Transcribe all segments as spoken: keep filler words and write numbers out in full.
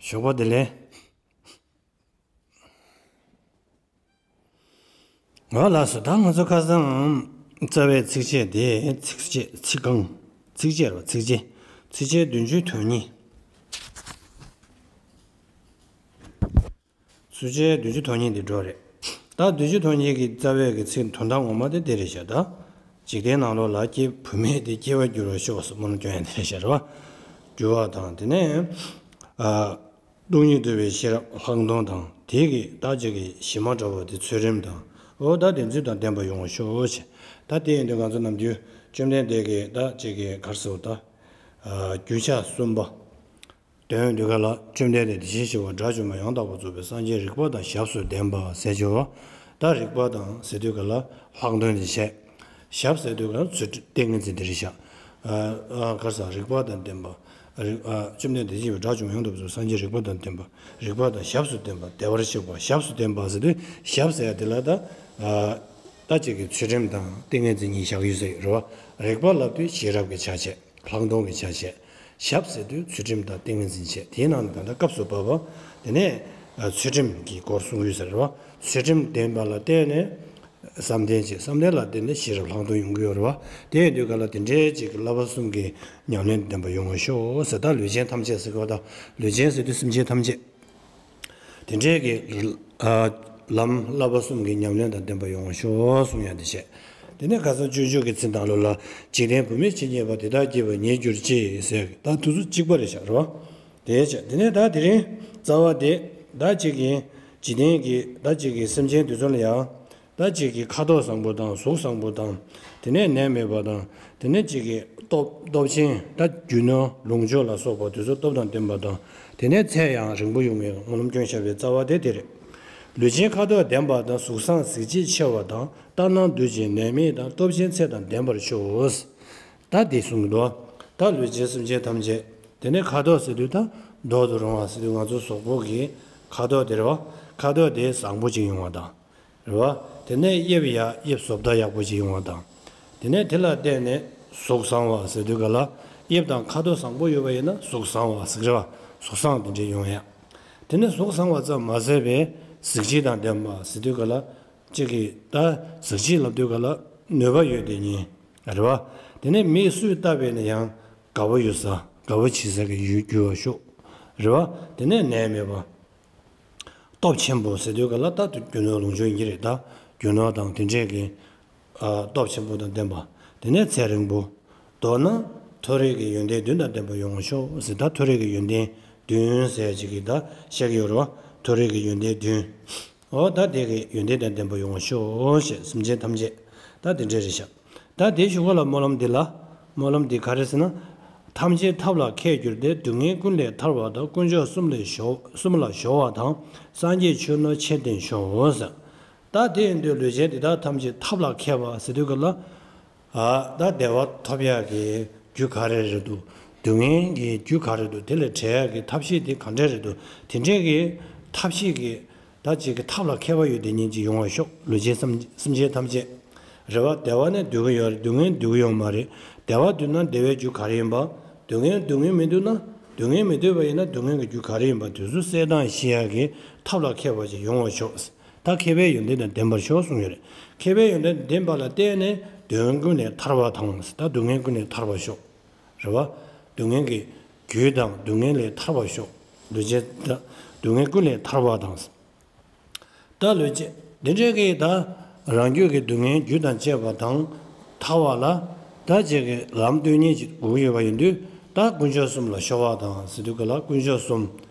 ཞོགས་པ་བདེ་ལེགས། ཨོ་ལགས་སོ། ད་ང་ཚོ་ཁ་སང་རྩ་བའི་ཚིགས་བཅད་དེ་ཚིགས་བཅད་ཚིག་རྐང་། ཚིགས་བཅད་རེད་པ། ཚིགས་བཅད། ཚིགས་བཅད་བདུན་ཅུ་དོན་གཉིས། ཚིགས་བཅད་བདུན་ཅུ་དོན་གཉིས་འདི་འགྲོ་རེད། ད་བདུན་ཅུ་དོན་གཉིས་ཀྱི་རྩ་བའི་གི་ཚིག་དོན་དག་ངོ་མ་དེ་དེ་རེད་ཤག་ད་འཇིག་རྟེན་ནང་ལོགས་ལ་སྐྱེ་བུད་མེད་དེ་སྐྱེ་བར་འགྱུར་བར་ཤོག་ཟེར་སྨོན་ལམ་སྐྱོན་ཡ་དེ་རེད་ཤག་རེད་པ། འགྱུར་བ་དང་དེ་ནས་ཨ། སྟོང་ཉིད་རྟོགས་པའི་ཤེས་རབ་ལྷག་མཐོང་དང་དེ་གི་ད་ཅིག་གི་གཞི་མ་འདྲ་བོ་དེ་ཚུལ་ཁྲིམས་དང་། འོ་ད་དེ་ཚོ་དང་ལྡན་པ་ཡོང་བར་ཤོག་ཅེས། ད་དེ་ཡིན་དུས་ང་ཚོ་ནམ་རྒྱུན་བཅོམ་ལྡན་འདས་ཀྱིས་ད་ཅིག་གི་ག་རེ་ཟེར་བ་ད། ཨ། རྒྱུན་ཆགས་གསུམ་པ། དོན་དུས་ག་ལ་བཅོམ་ལྡན་འདས་དེ་བཞིན་གཤེགས་པ་དགྲ་བཅོམ་པ་ཡང་དག་པར་རྫོགས་པའི་སངས་རྒྱས་རིག་པ་དང་ཞབས་སུ་ལྡན་པ་ཟེར་བྱ་བ། ད་རིག་པ་དང་ཟེར་དུས་ག་ལ་ལྷག་མཐོང་དེ་བྱས། ཞབས་ཟེར་དུས་ག་ལ་ཚུལ་ཁྲིམས་ཏིང་ངེ་འཛིན་དེ་རེད་ཤག་ཨ། ཨ། ག་རེ་ཟེར། རིག་པ་དང་ལྡན་པ། རིག་ཨ། བཅོམ་ལྡན་འདས་དེ་བཞིན་གཤེགས་པ་དགྲ་བཅོམ་པ་ཡང་དག་པར་རྫོགས་སངས་རྒྱས་རིག་པ་དང་ལྡན་པ། རིག་པ་དང་ཞབས་སུ་ལྡན་པ། བདེ་བར་གཤེགས་པ། ཞབས་སུ་ལྡན་པ་ཟེར་དུས་ཞབས་ཟེར་ཡ་དེ་ལ་ད། ཨ། ད་ཅིག་གི་ཚུལ་ཁྲིམས་དང་ཏིང་ངེ་འཛིན་གཉིས་བཞག་ཡོད་ཟེར་ཡོད་རེད་པ། རིག་པ་ལབ་དུས་ཤེས་རབ་ཀྱི་ཆ་བྱད། ལྷག་མཐོང་གི་ཆ་བྱད། ཞབས་ཟེར་དུས་ཚུལ་ཁྲིམས་དང་ཏིང་ངེ་འཛིན་བྱས། དེའི་ནང་ནས་ད་ལྟ་སྐབས་སུ་བབ་པ། དེ་ནས་ཚུལ་ཁྲིམས་ཀྱི་སྐོར་གསུང་གི་ཡོད་ཟེར་བ། ཚུལ་ཁྲིམས་ལྡན་པ་ལ་བརྟེན་ནས་བསམ་གཏན་བྱེད། བསམ་གཏན་ལ་བརྟེན་ནས་ཤེས་རབ་ལྷག་མཐོང་ཡོང་གི་ཡོད་རེད་བ། དེ་ཡིན་དུས་ག་ལ་དེ་འདྲའི་ཅིག་གི་བསླབ་པ་གསུམ་གྱི་ཉམས་ལེན་ལྡན་པ་ཡོང་བར་ཤོག་ཟེར། ད་ལུས་ཅན་ཐམས་ཅད་ཟེར་གི་བ། ད་ལུས་ཅན་ཟེར་དུས་སེམས་ཅན་ཐམས་ཅད། དེ་འདྲའི་གི་ཨ། ལམ་བསླབ་པ་གསུམ་གྱི་ཉམས་ལེན་དང་ལྡན་པ་ཡོང་བར་ཤོག་གསུང་ཡ་དེ་བྱས། དེ་ནས་ཁ་སང་སྤྱོད་འཇུག་གི་ཚིག་དང་ལོ་ལ། འཇིག་རྟེན་བུད་མེད་ཇི་སྙེད་པ། དེ་དག་སྐྱེ་བར་ངེས་གྱུར་ཅིག་ཟེར། ད་དུས་ཚོད་གཅིག་པ་རེད་ཤག་རེད་བ། དེ་བྱས། དེ་ནས་ད་དེ་རིང་རྩ་བ་དེ་ད་ཅིག་གི་འཇིག་རྟེན་གྱི་ད་ཅིག་གི་སེམས་ཅན་དེ་ཚོ་ལ་ཡང་། ད་ཅིག་གི་ཁ་དོག་བཟང་པོ་དང་གཟུགས་བཟང་པོ་དང་། དེ་ནས་ནད་མེད་པ་དང་། དེ་ནས་ཅིག་གི་སྟོབས་སྟོབས་ཆེན། ད་རྒྱུ་ནོར་ལོངས་སྤྱོད་ལ་སོགས་པ་དེ་ཚོ་སྟོབས་དང་ལྡན་པ་དང་། དེ་ནས་ཚེ་ཡང་རིང་པོ་ཡོང་བའི་སྨོན་ལམ་སྐྱོན་བཞག་པའི་རྩ་བ་དེ་དེ་རེད། ལུས་ཅན་ཁ་དོག་ལྡན་པ་དང་། གཟུགས་བཟང་གཟི་བརྗིད་ཆེ་བ་དང་། ལྟ་ན་སྡུག་ཅིང་ནད་མེད་དང་། སྟོབས་ཆེན་ཚེ་དང་ལྡན་པར་ཤོག་ད་དེ་གསུང་གི་འདུག་ད་ལུས་ཅན་སེམས་ཅན་ཐམས་ཅད། དེ་ནས་ཁ་དོག་ཟེར་དུས་ད་མདོག་ཏུ་རུང་བ་ཟེར་དུས་ང་ཚོ་གཟུགས་པོ་གི་ཁ་དོག་དེ་རེད་བ། ཁ་དོག་དེ་བཟང་པོ་ཅིག་ཡོང་བ་དང་། རེད་བ། དེ་ནས་དབྱིབས་ཡ་དབྱིབས་བཟོ་ལྟ་ཡག་པོ་ཅིག་ཡོང་བ་དང་། དེ་ནས་དེ་ལ་བརྟེན་ནས་གཟུགས་བཟང་བ་ཟེར་དུས་ག་ལ། དབྱིབས་དང་ཁ་དོག་བཟང་པོ་ཡོད་པ་ཡིན་ན་གཟུགས་བཟང་བ་ཟེར་གི་རེད་བ། གཟུགས་བཟང་དེ་འདྲས་ཡོང་ཡ། དེ་ནས་གཟུགས་བཟང་བ་ཙམ་མ་ཟད་པའི་གཟི་བརྗིད་དང་ལྡན་པ་ཟེར་དུས་ག་ལ། གཅིག་གིས་ད་གཟི་བརྗིད་ལབ་དུས་ག་ལ་ནུས་པ་ཡོད་དེ་ཉིད་རེད་བ། དེ་ནས་མིས་སུས་བལྟས་པས་ན་ཡང་དགའ་བོ་ཡོད་ས། དགའ་བོ་བྱེད་ས་གི་ཡུལ་འགྱུར་བར་ཤོག་རེད་བ། དེ་ནས་ནད་མེད་པ། སྟོབས་ཆེན་པོ་ཟེར་དུས་ག་ལ་ད་དུ་རྒྱུ་ནོར་ལོངས་སྤྱོད་ཡིན་གྱི་རེད། ད་རྒྱུ་ནོར་དང་དེ་འདྲས་ཀྱི་ཨ། སྟོབས་ཆེན་པོ་དང་ལྡན་པ། དེ་ནས་ཚེ་རིང་པོ། མདོར་ན་མཐོ་རིས་ཀྱི་ཡོན་ཏན་བདུན་དང་ལྡན་པ་ཡོང་བར་ཤོག་ཟེར། ད་མཐོ་རིས་ཀྱི་ཡོན་ཏན་བདུན་ཟེར་ཅིག་གི་ད་བཤད་ཀྱི་ཡོད་རེད་བ། མཐོ་རིས་ཀྱི་ཡོན་ཏན་བདུན། འོ་ད་དེ་གི་ཡོན་ཏན་དང་ལྡན་པ་ཡོང་བར་ཤོག་ཞེས་སེམས་ཅན་ཐམས་ཅད། ད་དེ་འདྲས་རེད་ཤག་ད་དེའི་གཞུག་གུ་ལ་སྨོན་ལམ་འདི་ལ། སྨོན་ལམ་འདི་ག་རེ་ཟེར་ན། ཐམས་ཅད་ཐབས་ལ་མཁས་གྱུར་ཏེ། སྡུག་བསྔལ་ཀུན་ལས་ཐར་བ་དང་། དཀོན་མཆོག་གསུམ་ལས་གཞོལ། གསུམ་ལ་གཞོལ་བ་དང་། སངས་རྒྱས་ཆོས་རྣམས་ཆེར་ལྡན་ཤོག་ཟེར། ད་དེ་ཡིན་དུས་ལུས་ཅན་འདི་དག་ཐམས་ཅད་ཐབས་ལ་མཁས་པ་ཟེར་དུས་ག་ལ། ཨ། ད་བདེ་བ་ཐོབ་ཡག་གི་རྒྱུ་ག་རེ་རེད་འདུག་སྡུག་བསྔལ་གྱི་རྒྱུ་ག་རེ་འདུག་དེ་ལས་བྲལ་ཡག་གི་ཐབས་ཤེས་དེ་ག་འདྲས་རེད་འདུག་དེ་འདྲས་ཀྱི་ཐབས་ཤེས་ཀྱི། ད་ཅིག་གི་ཐབས་ལ་མཁས་པ་ཡོད་དེ་ཉིད་ཅིག་ཡོང་བར་ཤོག་ལུས་ཅན་སེམས་སེམས་ཅན་ཐམས་ཅད། རེད་བ། བདེ་བ་ནི་སྡུག་གི་ཡོད་རེད། སྡུག་བསྔལ་སྡུག་གི་ཡོད་མ་རེད། བདེ་བ་འདུག་ན་བདེ་བའི་རྒྱུ་ག་རེ་ཡིན་པ། སྡུག་བསྔལ་སྡུག་བསྔལ་མི་འདུག་ན། སྡུག་བསྔལ་མི་འདུག་པ་ཡིན་ན་སྡུག་བསྔལ་གྱི་རྒྱུ་ག་རེ་ཡིན་པ་དེ་ཚོ་སེལ་སྟངས་ཤེས་ཡག་གི་ཐབས་ལ་མཁས་པ་ཅིག་ཡོང་བར་ཤོག་ད་མཁས་པའི་ཡོན་ཏན་དང་ལྡན་པར་ཤོག་གསུངས་ཡོད་རེད། མཁས་པའི་ཡོན་ཏན་ལྡན་པ་ལ་བརྟེན་ནས་སྡུག་བསྔལ་ཀུན་ལས་ཐར་བ་དང་། ད་སྡུག་བསྔལ་ཀུན་ལས་ཐར་བར་ཤོག་རེད་བ། སྡུག་བསྔལ་གྱི་རྒྱུ་དང་སྡུག་བསྔལ་ལས་ཐར་བར་ཤོག་ལུས་ཅན་ད་སྡུག་བསྔལ་ཀུན་ལས་ཐར་བ་དང་། ད་ལུས་ཅན་འདི་འདྲའི་གི་ད་རང་རྒྱུད་ཀྱི་སྡུག་བསྔལ་རྒྱུ་དང་བཅས་པ་དང་ཐར་བ་ལ། ད་ཅིག་གི་ལམ་སྟོན་མཁན་ཅིག་དགོས་ཀྱི་ཡོད་པ་ཡིན་དུས། ད་དཀོན་མཆོག་གསུམ་ལ་གཞོལ་བ་དང་ཟེར་དུས་ག་ལ། དཀོན་མཆོག་གསུམ།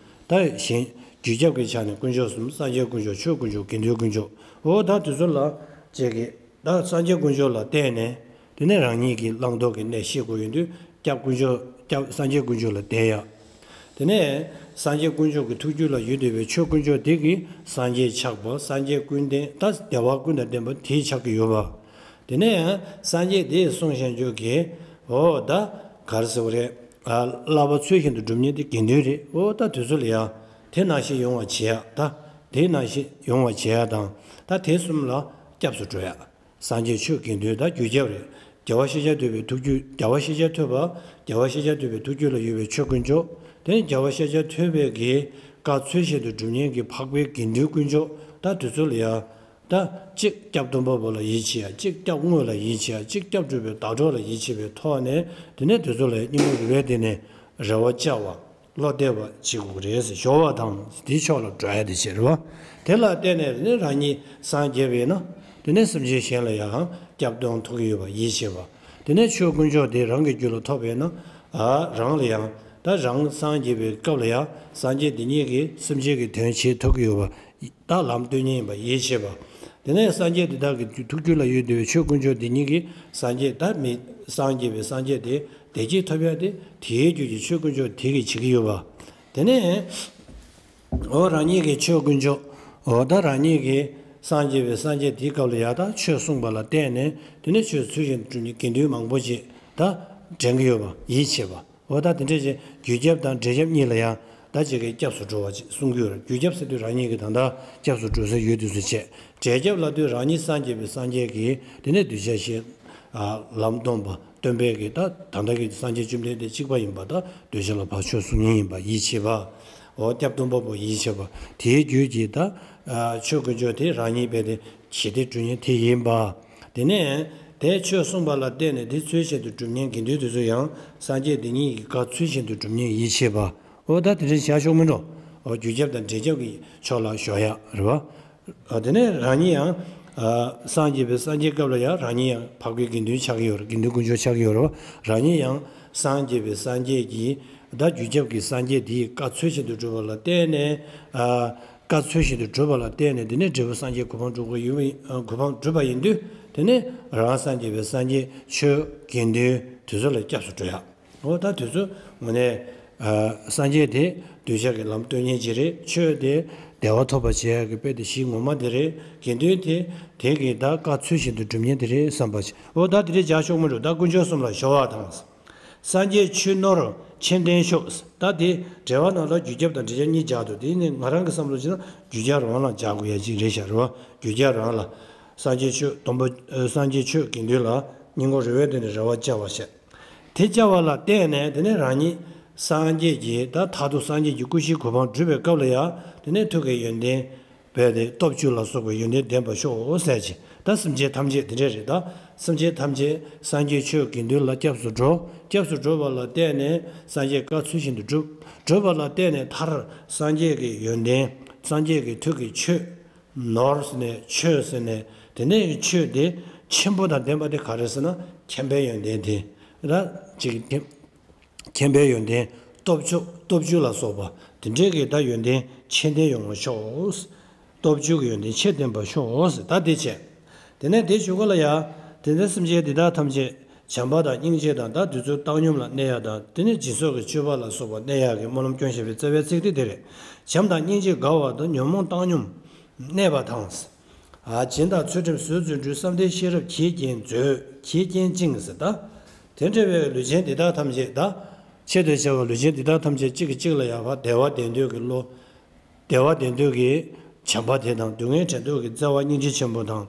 ད་གཞན་རྒྱུད་ཁྱབ་ཀྱི་ཆ་ནས་དཀོན་མཆོག་གསུམ། སངས་རྒྱས་དཀོན་མཆོག་ཆོས་དཀོན་མཆོག་དགེ་འདུན་དཀོན་མཆོག་འོ་ད་དེ་ཚོ་ལ་ཅིག་གི་ད་སངས་རྒྱས་དཀོན་མཆོག་ལ་བརྟེན་ནས། དེ་ནས་རང་ཉིད་ཀྱི་བླང་དོར་གྱི་གནས་ཤེས་དགོས་ཡོང་དུས། སྐྱབས་དཀོན་མཆོག་སྐྱབས་སངས་རྒྱས་དཀོན་མཆོག་ལ་བསྟེན་ཡ། དེ་ནས་སངས་རྒྱས་དཀོན་མཆོག་གི་ཐུགས་རྒྱུད་ལ་ཡོད་བསྡད་པའི་ཆོས་དཀོན་མཆོག་དེ་གིས་སངས་རྒྱས་ཆགས་པ། སངས་རྒྱས་ཀུན་ལྡན་ད་བདེ་བ་ཀུན་དང་ལྡན་པ་དེ་ཆགས་ཀྱི་ཡོད་པ། དེ་ནས་ཡང་སངས་རྒྱས་དེས་གསུངས་བཞག་རྒྱུ་གི། འོ་ད་ག་རེ་ཟེར་བ་རེད། ཨ། བསླབ་པ་ཚུལ་བཞིན་དུ་སྒྲུབ་མཁན་དེ་དགེ་འདུན་རེད། འོ་ད་དེ་ཚོ་ལ་ཡང་དེ་ནང་བཞིན་ཡོང་བ་བྱེད་ཡ། ད་དེ་ནང་བཞིན་ཡོང་བ་བྱེད་ཡ་དང་། ད་དེ་གསུམ་ལ་སྐྱབས་སུ་འགྲོ་ཡ། སངས་རྒྱས་ཆོས་དགེ་འདུན་ད་རྒྱུད་ཁྱབ་རེད། རྒྱལ་བ་ཤཱཀྱ་ཐུབ་པའི་ཐུགས་རྒྱུད། རྒྱལ་བ་ཤཱཀྱ་ཐུབ་པ། རྒྱལ་བ་ཤཱཀྱ་ཐུབ་པའི་ཐུགས་རྒྱུད་ལ་ཡོད་པའི་ཆོས་དཀོན་མཆོག་དེ་ནས་རྒྱལ་བ་ཤཱཀྱ་ཐུབ་པའི་གི་བཀའ་ཚུལ་བཞིན་དུ་སྒྲུབ་མཁན་གྱི་འཕགས་པའི་དགེ་འདུན་དཀོན་མཆོག་ད་དེ་ཚོ་ལ་ཡང་། ད་གཅིག་སྐྱབས་སྟོན་པ་པོ་ལ་ཡིད་ཆེས་ཡ། གཅིག་སྐྱབས་དངོས་ལ་ཡིད་ཆེས་ཡ། གཅིག་སྐྱབས་སྒྲུབ་པའི་ཟླ་གྲོགས་ལ་ཡིད་ཆེས་པའི་ཐོག་ནས། དེ་ནས་དེ་ཚོ་ལ་སྙིང་པོ་རུས་པའི་གཏིང་ནས་རེ་བ་བཅའ་བ། བློ་གཏད་པ་བྱེད་དགོས་ཀྱི་རེད་ཟེར། སྦྱོར་བ་དང་དེའི་ཕྱོགས་ལ་འགྲོ་ཡ་དེ་བྱེད་རེད་བ། དེ་ལ་བརྟེན་ནས་དེ་ནས་རང་ཉིད་སངས་རྒྱས་པས་ན། དེ་ནས་སེམས་ཅན་གཞན་ལ་ཡང་སྐྱབས་སྟོན་ཐུབ་ཀྱི་ཡོད་པ་ཡིད་ཆེས་པ། དེ་ནས་ཆོས་དཀོན་མཆོག་དེ་རང་གི་རྒྱུད་ལ་ཐོབ་པས་ན། ཨ་རང་ལ་ཡང་། ད་རང་སངས་རྒྱས་པའི་སྐབས་ལ་ཡང་སངས་རྒྱས་དེ་ཉིད་ཀྱིས་སེམས་ཅན་གྱི་དོན་བྱེད་ཐུབ་ཀྱི་ཡོད་པ། ད་ལམ་སྟོན་མཁན་ཡིན་པ་ཡིད་ཆེས་པ། དེ་ནས་སངས་རྒྱས་དེ་དག་གི་ཐུགས་རྒྱུད་ལ་ཡོད་བསྡད་པའི་ཆོས་དཀོན་མཆོག་དེ་ཉིད་ཀྱིས་སངས་རྒྱས་ད་མི་སངས་རྒྱས་པའི་སངས་རྒྱས་དེ་བདེ་སྐྱིད་ཐོབ་ཡ་དེ་དེའི་རྒྱུད་ཀྱི་ཆོས་དཀོན་མཆོག་དེ་གིས་བྱེད་ཀྱི་ཡོད་པ། དེ་ནས་འོ་རང་ཉིད་ཀྱི་ཆོས་དཀོན་མཆོག་འོ་ད་རང་ཉིད་ཀྱིས་སངས་རྒྱས་པའི་སངས་རྒྱས་དེའི་སྐབས་ལ་ཡ་ད་ཆོས་གསུངས་པ་ལ་བརྟེན་ནས། དེ་ནས་ཆོས་ཚུལ་བཞིན་དུ་སྒྲུབ་མཁན་དགེ་འདུན་མང་པོ་ཅིག་ད་འདྲེན་གྱི་ཡོད་པ་ཡིད་ཆེས་པ། འོ་ད་དེ་འདྲས་ཅིག་རྒྱུད་སྐྱབས་དང་འབྲས་སྐྱབས་གཉིས་ལ་ཡང་ད་ཅིག་གི་སྐྱབས་སུ་འགྲོ་བ་ཅིག་གསུང་གི་ཡོད་རེད། རྒྱུད་སྐྱབས་ཟེར་དུས་རང་ཉིད་ཀྱི་ད་ལྟ་སྐྱབས་སུ་འགྲོ་སའི་ཡུལ་དེ་ཚོ་བྱས། འབྲས་སྐྱབས་ལབ་དུས་རང་ཉིད་སངས་རྒྱས་པའི་སངས་རྒྱས་ཀྱིས་དེ་ནས་གདུལ་བྱ་གཞན་ལམ་སྟོན་པ་སྟོན་པའི་གི་ད་ད་ལྟ་གི་སངས་རྒྱས་བཅོམ་ལྡན་འདས་གཅིག་པ་ཡིན་པ། ད་གདུལ་བྱ་ལ་ཕར་ཆོས་གསུང་མཁན་ཡིན་པ་ཡིད་ཆེས་པ། འོ་སྐྱབས་སྟོན་པ་པོ་ཡིད་ཆེས་པ། དེའི་རྒྱུད་ཀྱི་ད་ཆོས་དཀོན་མཆོག་དེ་རང་ཉིད་རྦད་དེ་ཞི་བདེ་སྒྲུབ་མཁན་དེ་ཡིན་པ། དེ་ནས་དེ་ཆོས་གསུངས་པ་ལ་བརྟེན་ནས་དེ་ཚུལ་བཞིན་དུ་སྒྲུབ་མཁན་དགེ་འདུན་དེ་ཚོ་ཡང་སངས་རྒྱས་དེ་ཉིད་ཀྱི་བཀའ་ཚུལ་བཞིན་དུ་སྒྲུབ་མཁན་ཡིད་ཆེས་པ། འོ་ད་དེ་འདྲ་བྱ་ཆོག་མིན་འགྲོ། འོ་རྒྱུད་སྐྱབས་དང་འབྲས་སྐྱབས་ཀྱི་ཕྱོགས་ལ་ཞོག་ཡ་རེད་བ། འོ་དེ་ནས་རང་ཉིད་ཡང་། ཨ་སངས་རྒྱས་པའི་སངས་རྒྱས་སྐབས་ལ་ཡང་རང་ཉིད་ཡང་འཕགས་པའི་དགེ་འདུན་ཆགས་ཀྱི་ཡོད་རེད། དགེ་འདུན་དཀོན་མཆོག་ཆགས་ཀྱི་ཡོད་རེད་བ། རང་ཉིད་ཡང་སངས་རྒྱས་པའི་སངས་རྒྱས་ཀྱི་ད་རྒྱུད་སྐྱབས་ཀྱི་སངས་རྒྱས་དེའི་བཀའ་ཚུལ་བཞིན་དུ་སྒྲུབ་པ་ལ་བརྟེན་ནས། ཨ། བཀའ་ཚུལ་བཞིན་དུ་སྒྲུབ་པ་ལ་བརྟེན་ནས་དེ་ནས་འབྲས་བུ་སངས་རྒྱས་གོ་འཕང་སྒྲུབ་དགོས་ཡོད་པ་ཡིན། གོ་འཕང་སྒྲུབ་པ་ཡིན་དུས། དེ་ནས་རང་སངས་རྒྱས་པའི་སངས་རྒྱས་ཆོས་དགེ་འདུན་དེ་ཚོ་ལ་སྐྱབས་སུ་འགྲོ་ཡ། འོ་ད་དེ་ཚོ་དངོས་གནས་ཨ་སངས་རྒྱས་དེ་གདུལ་བྱ་གི་ལམ་སྟོན་མཁན་ཅིག་རེད། ཆོས་དེ་བདེ་བ་ཐོབ་པ་བྱེད་ཡ་གི་དཔེ་དེ་གཞི་ངོ་མ་དེ་རེད། དགེ་འདུན་དེ་དེ་གི་ད་བཀའ་ཚུལ་བཞིན་དུ་སྒྲུབ་མཁན་དེ་རེད་བསམ་པ་བྱེད། འོ་ད་དེ་རེད་བྱ་ཆོག་མི་འགྲོ། ད་དཀོན་མཆོག་གསུམ་ལ་ཞོག་པ་དང་། སངས་རྒྱས་ཆོས་ནོར་མཆོད་རྟེན་ཤོག་ད་དེ་འགྲེལ་པ་ནང་ལ་རྒྱུད་སྐྱབས་དང་འབྲས་སྐྱབས་གཉིས་སྦྱར་འདུག་དེ་ནི་ང་རང་གི་བསམ་བློ་བྱས་ན་རྒྱུད་སྐྱབས་རང་ལ་སྦྱར་དགོས་ཡ་ཅིག་རེད་ཤག་རེད་བ། རྒྱུད་སྐྱབས་རང་ལ། སངས་རྒྱས་ཆོས་སྡོམ་པ། སངས་རྒྱས་ཆོས་དགེ་འདུན་ལ་སྙིང་ཁོང་རུས་པའི་གཏིང་ནས་རེ་བ་བཅའ་བ་བྱས། དེ་བཅའ་བ་ལ་བརྟེན་ནས་དེ་ནས་རང་ཉིད་སངས་རྒྱས་ཀྱི་ད་མཐར་ཐུག་སངས་རྒྱས་ཀྱི་སྐུ་བཞིའི་གོ་འཕང་སྒྲུབ་པའི་སྐབས་ལ་ཡང་དེ་ནས་ཐུགས་ཀྱི་ཡོན་ཏན། བས་ཏེ་སྟོབས་བཅུ་ལ་སོགས་པའི་ཡོན་ཏན་ལྡན་པར་ཤོག་ཟེར་གྱི། ད་སེམས་ཅན་ཐམས་ཅད་དེ་འདྲས་རེད། ད་སེམས་ཅན་ཐམས་ཅད་སངས་རྒྱས་ཆོས་དགེ་འདུན་ལ་སྐྱབས་སུ་འགྲོ། སྐྱབས་སུ་འགྲོ་བ་ལ་བརྟེན་ནས་སངས་རྒྱས་བཀའ་ཚུལ་བཞིན་དུ་སྒྲུབ། སྒྲུབ་པ་ལ་བརྟེན་ནས་མཐར་སངས་རྒྱས་ཀྱི་ཡོན་ཏན། སངས་རྒྱས་ཀྱི་ཐུགས་ཀྱི་ཆོས། ནོར་ཟེར་ནས་ཆོས་ཟེར་ནས་དེ་ནས་ཆོས་དེ་ཆེན་པོ་དང་ལྡན་པ་དེ་ག་རེ་ཟེར་ན་མཁྱེན་པའི་ཡོན་ཏན་དེ། ད་ཅིག་དེ། མཁྱེན་པའི་ཡོན་ཏན་སྟོབས་བཅུ། སྟོབས་བཅུ་ལ་སོགས་པ་དེ་འདྲའི་གི་ད་ཡོན་ཏན་ཆེ་ལྡན་ཡོང་བར་ཤོག་སྟོབས་བཅུ་གི་ཡོན་ཏན་ཆེ་ལྡན་པར་ཤོག་ད་དེ་བྱས། དེ་ནས་དེ་ཞུ་ག་ལ་ཡ། དེ་ནས་སེམས་ཅན་འདི་དག་ཐམས་ཅད་བྱམས་པ་དང་སྙིང་རྗེ་དང་། ད་དེ་ཚོ་བཏང་སྙོམས་ལ་གནས་ཡ་དང་། དེ་ནས་སྦྱིན་སོགས་ཀྱི་སྤྱོད་པ་ལ་སོགས་པ་གནས་ཡ་གི་སྨོན་ལམ་སྐྱོན་བཞེས་པའི་རྩ་བའི་ཚིག་དེ་དེ་རེད། བྱམས་དང་སྙིང་རྗེ་དགའ་བ་དང་། ཉོན་མོངས་བཏང་སྙོམས་གནས་པ་དང་། ཨ། སྦྱིན་དང་ཚུལ་ཁྲིམས་བཟོད་བརྩོན་འགྲུས། བསམ་གཏན་ཤེས་རབ་གྱིས་བརྒྱན་མཛོད། གྱིས་བརྒྱན་ཅིང་ཟེར། ད་དེ་འདྲ་བའི་ལུས་ཅན་འདི་དག་ཐམས་ཅད། ད་ཆེད་དུ་བྱ་བའི་ལུས་ཅན་འདི་དག་ཐམས་ཅད་གཅིག་གིས་གཅིག་ལ་ཡང་བདེ་བ་ལྡན་འདོད་ཀྱི་བློ། བདེ་བ་ལྡན་འདོད་ཀྱི་བྱམས་པ་དེ་དང་། སྡུག་བསྔལ་བྲལ་འདོད་ཀྱི་བརྩེ་བ་སྙིང་རྗེ་ཆེན་པོ་དང་།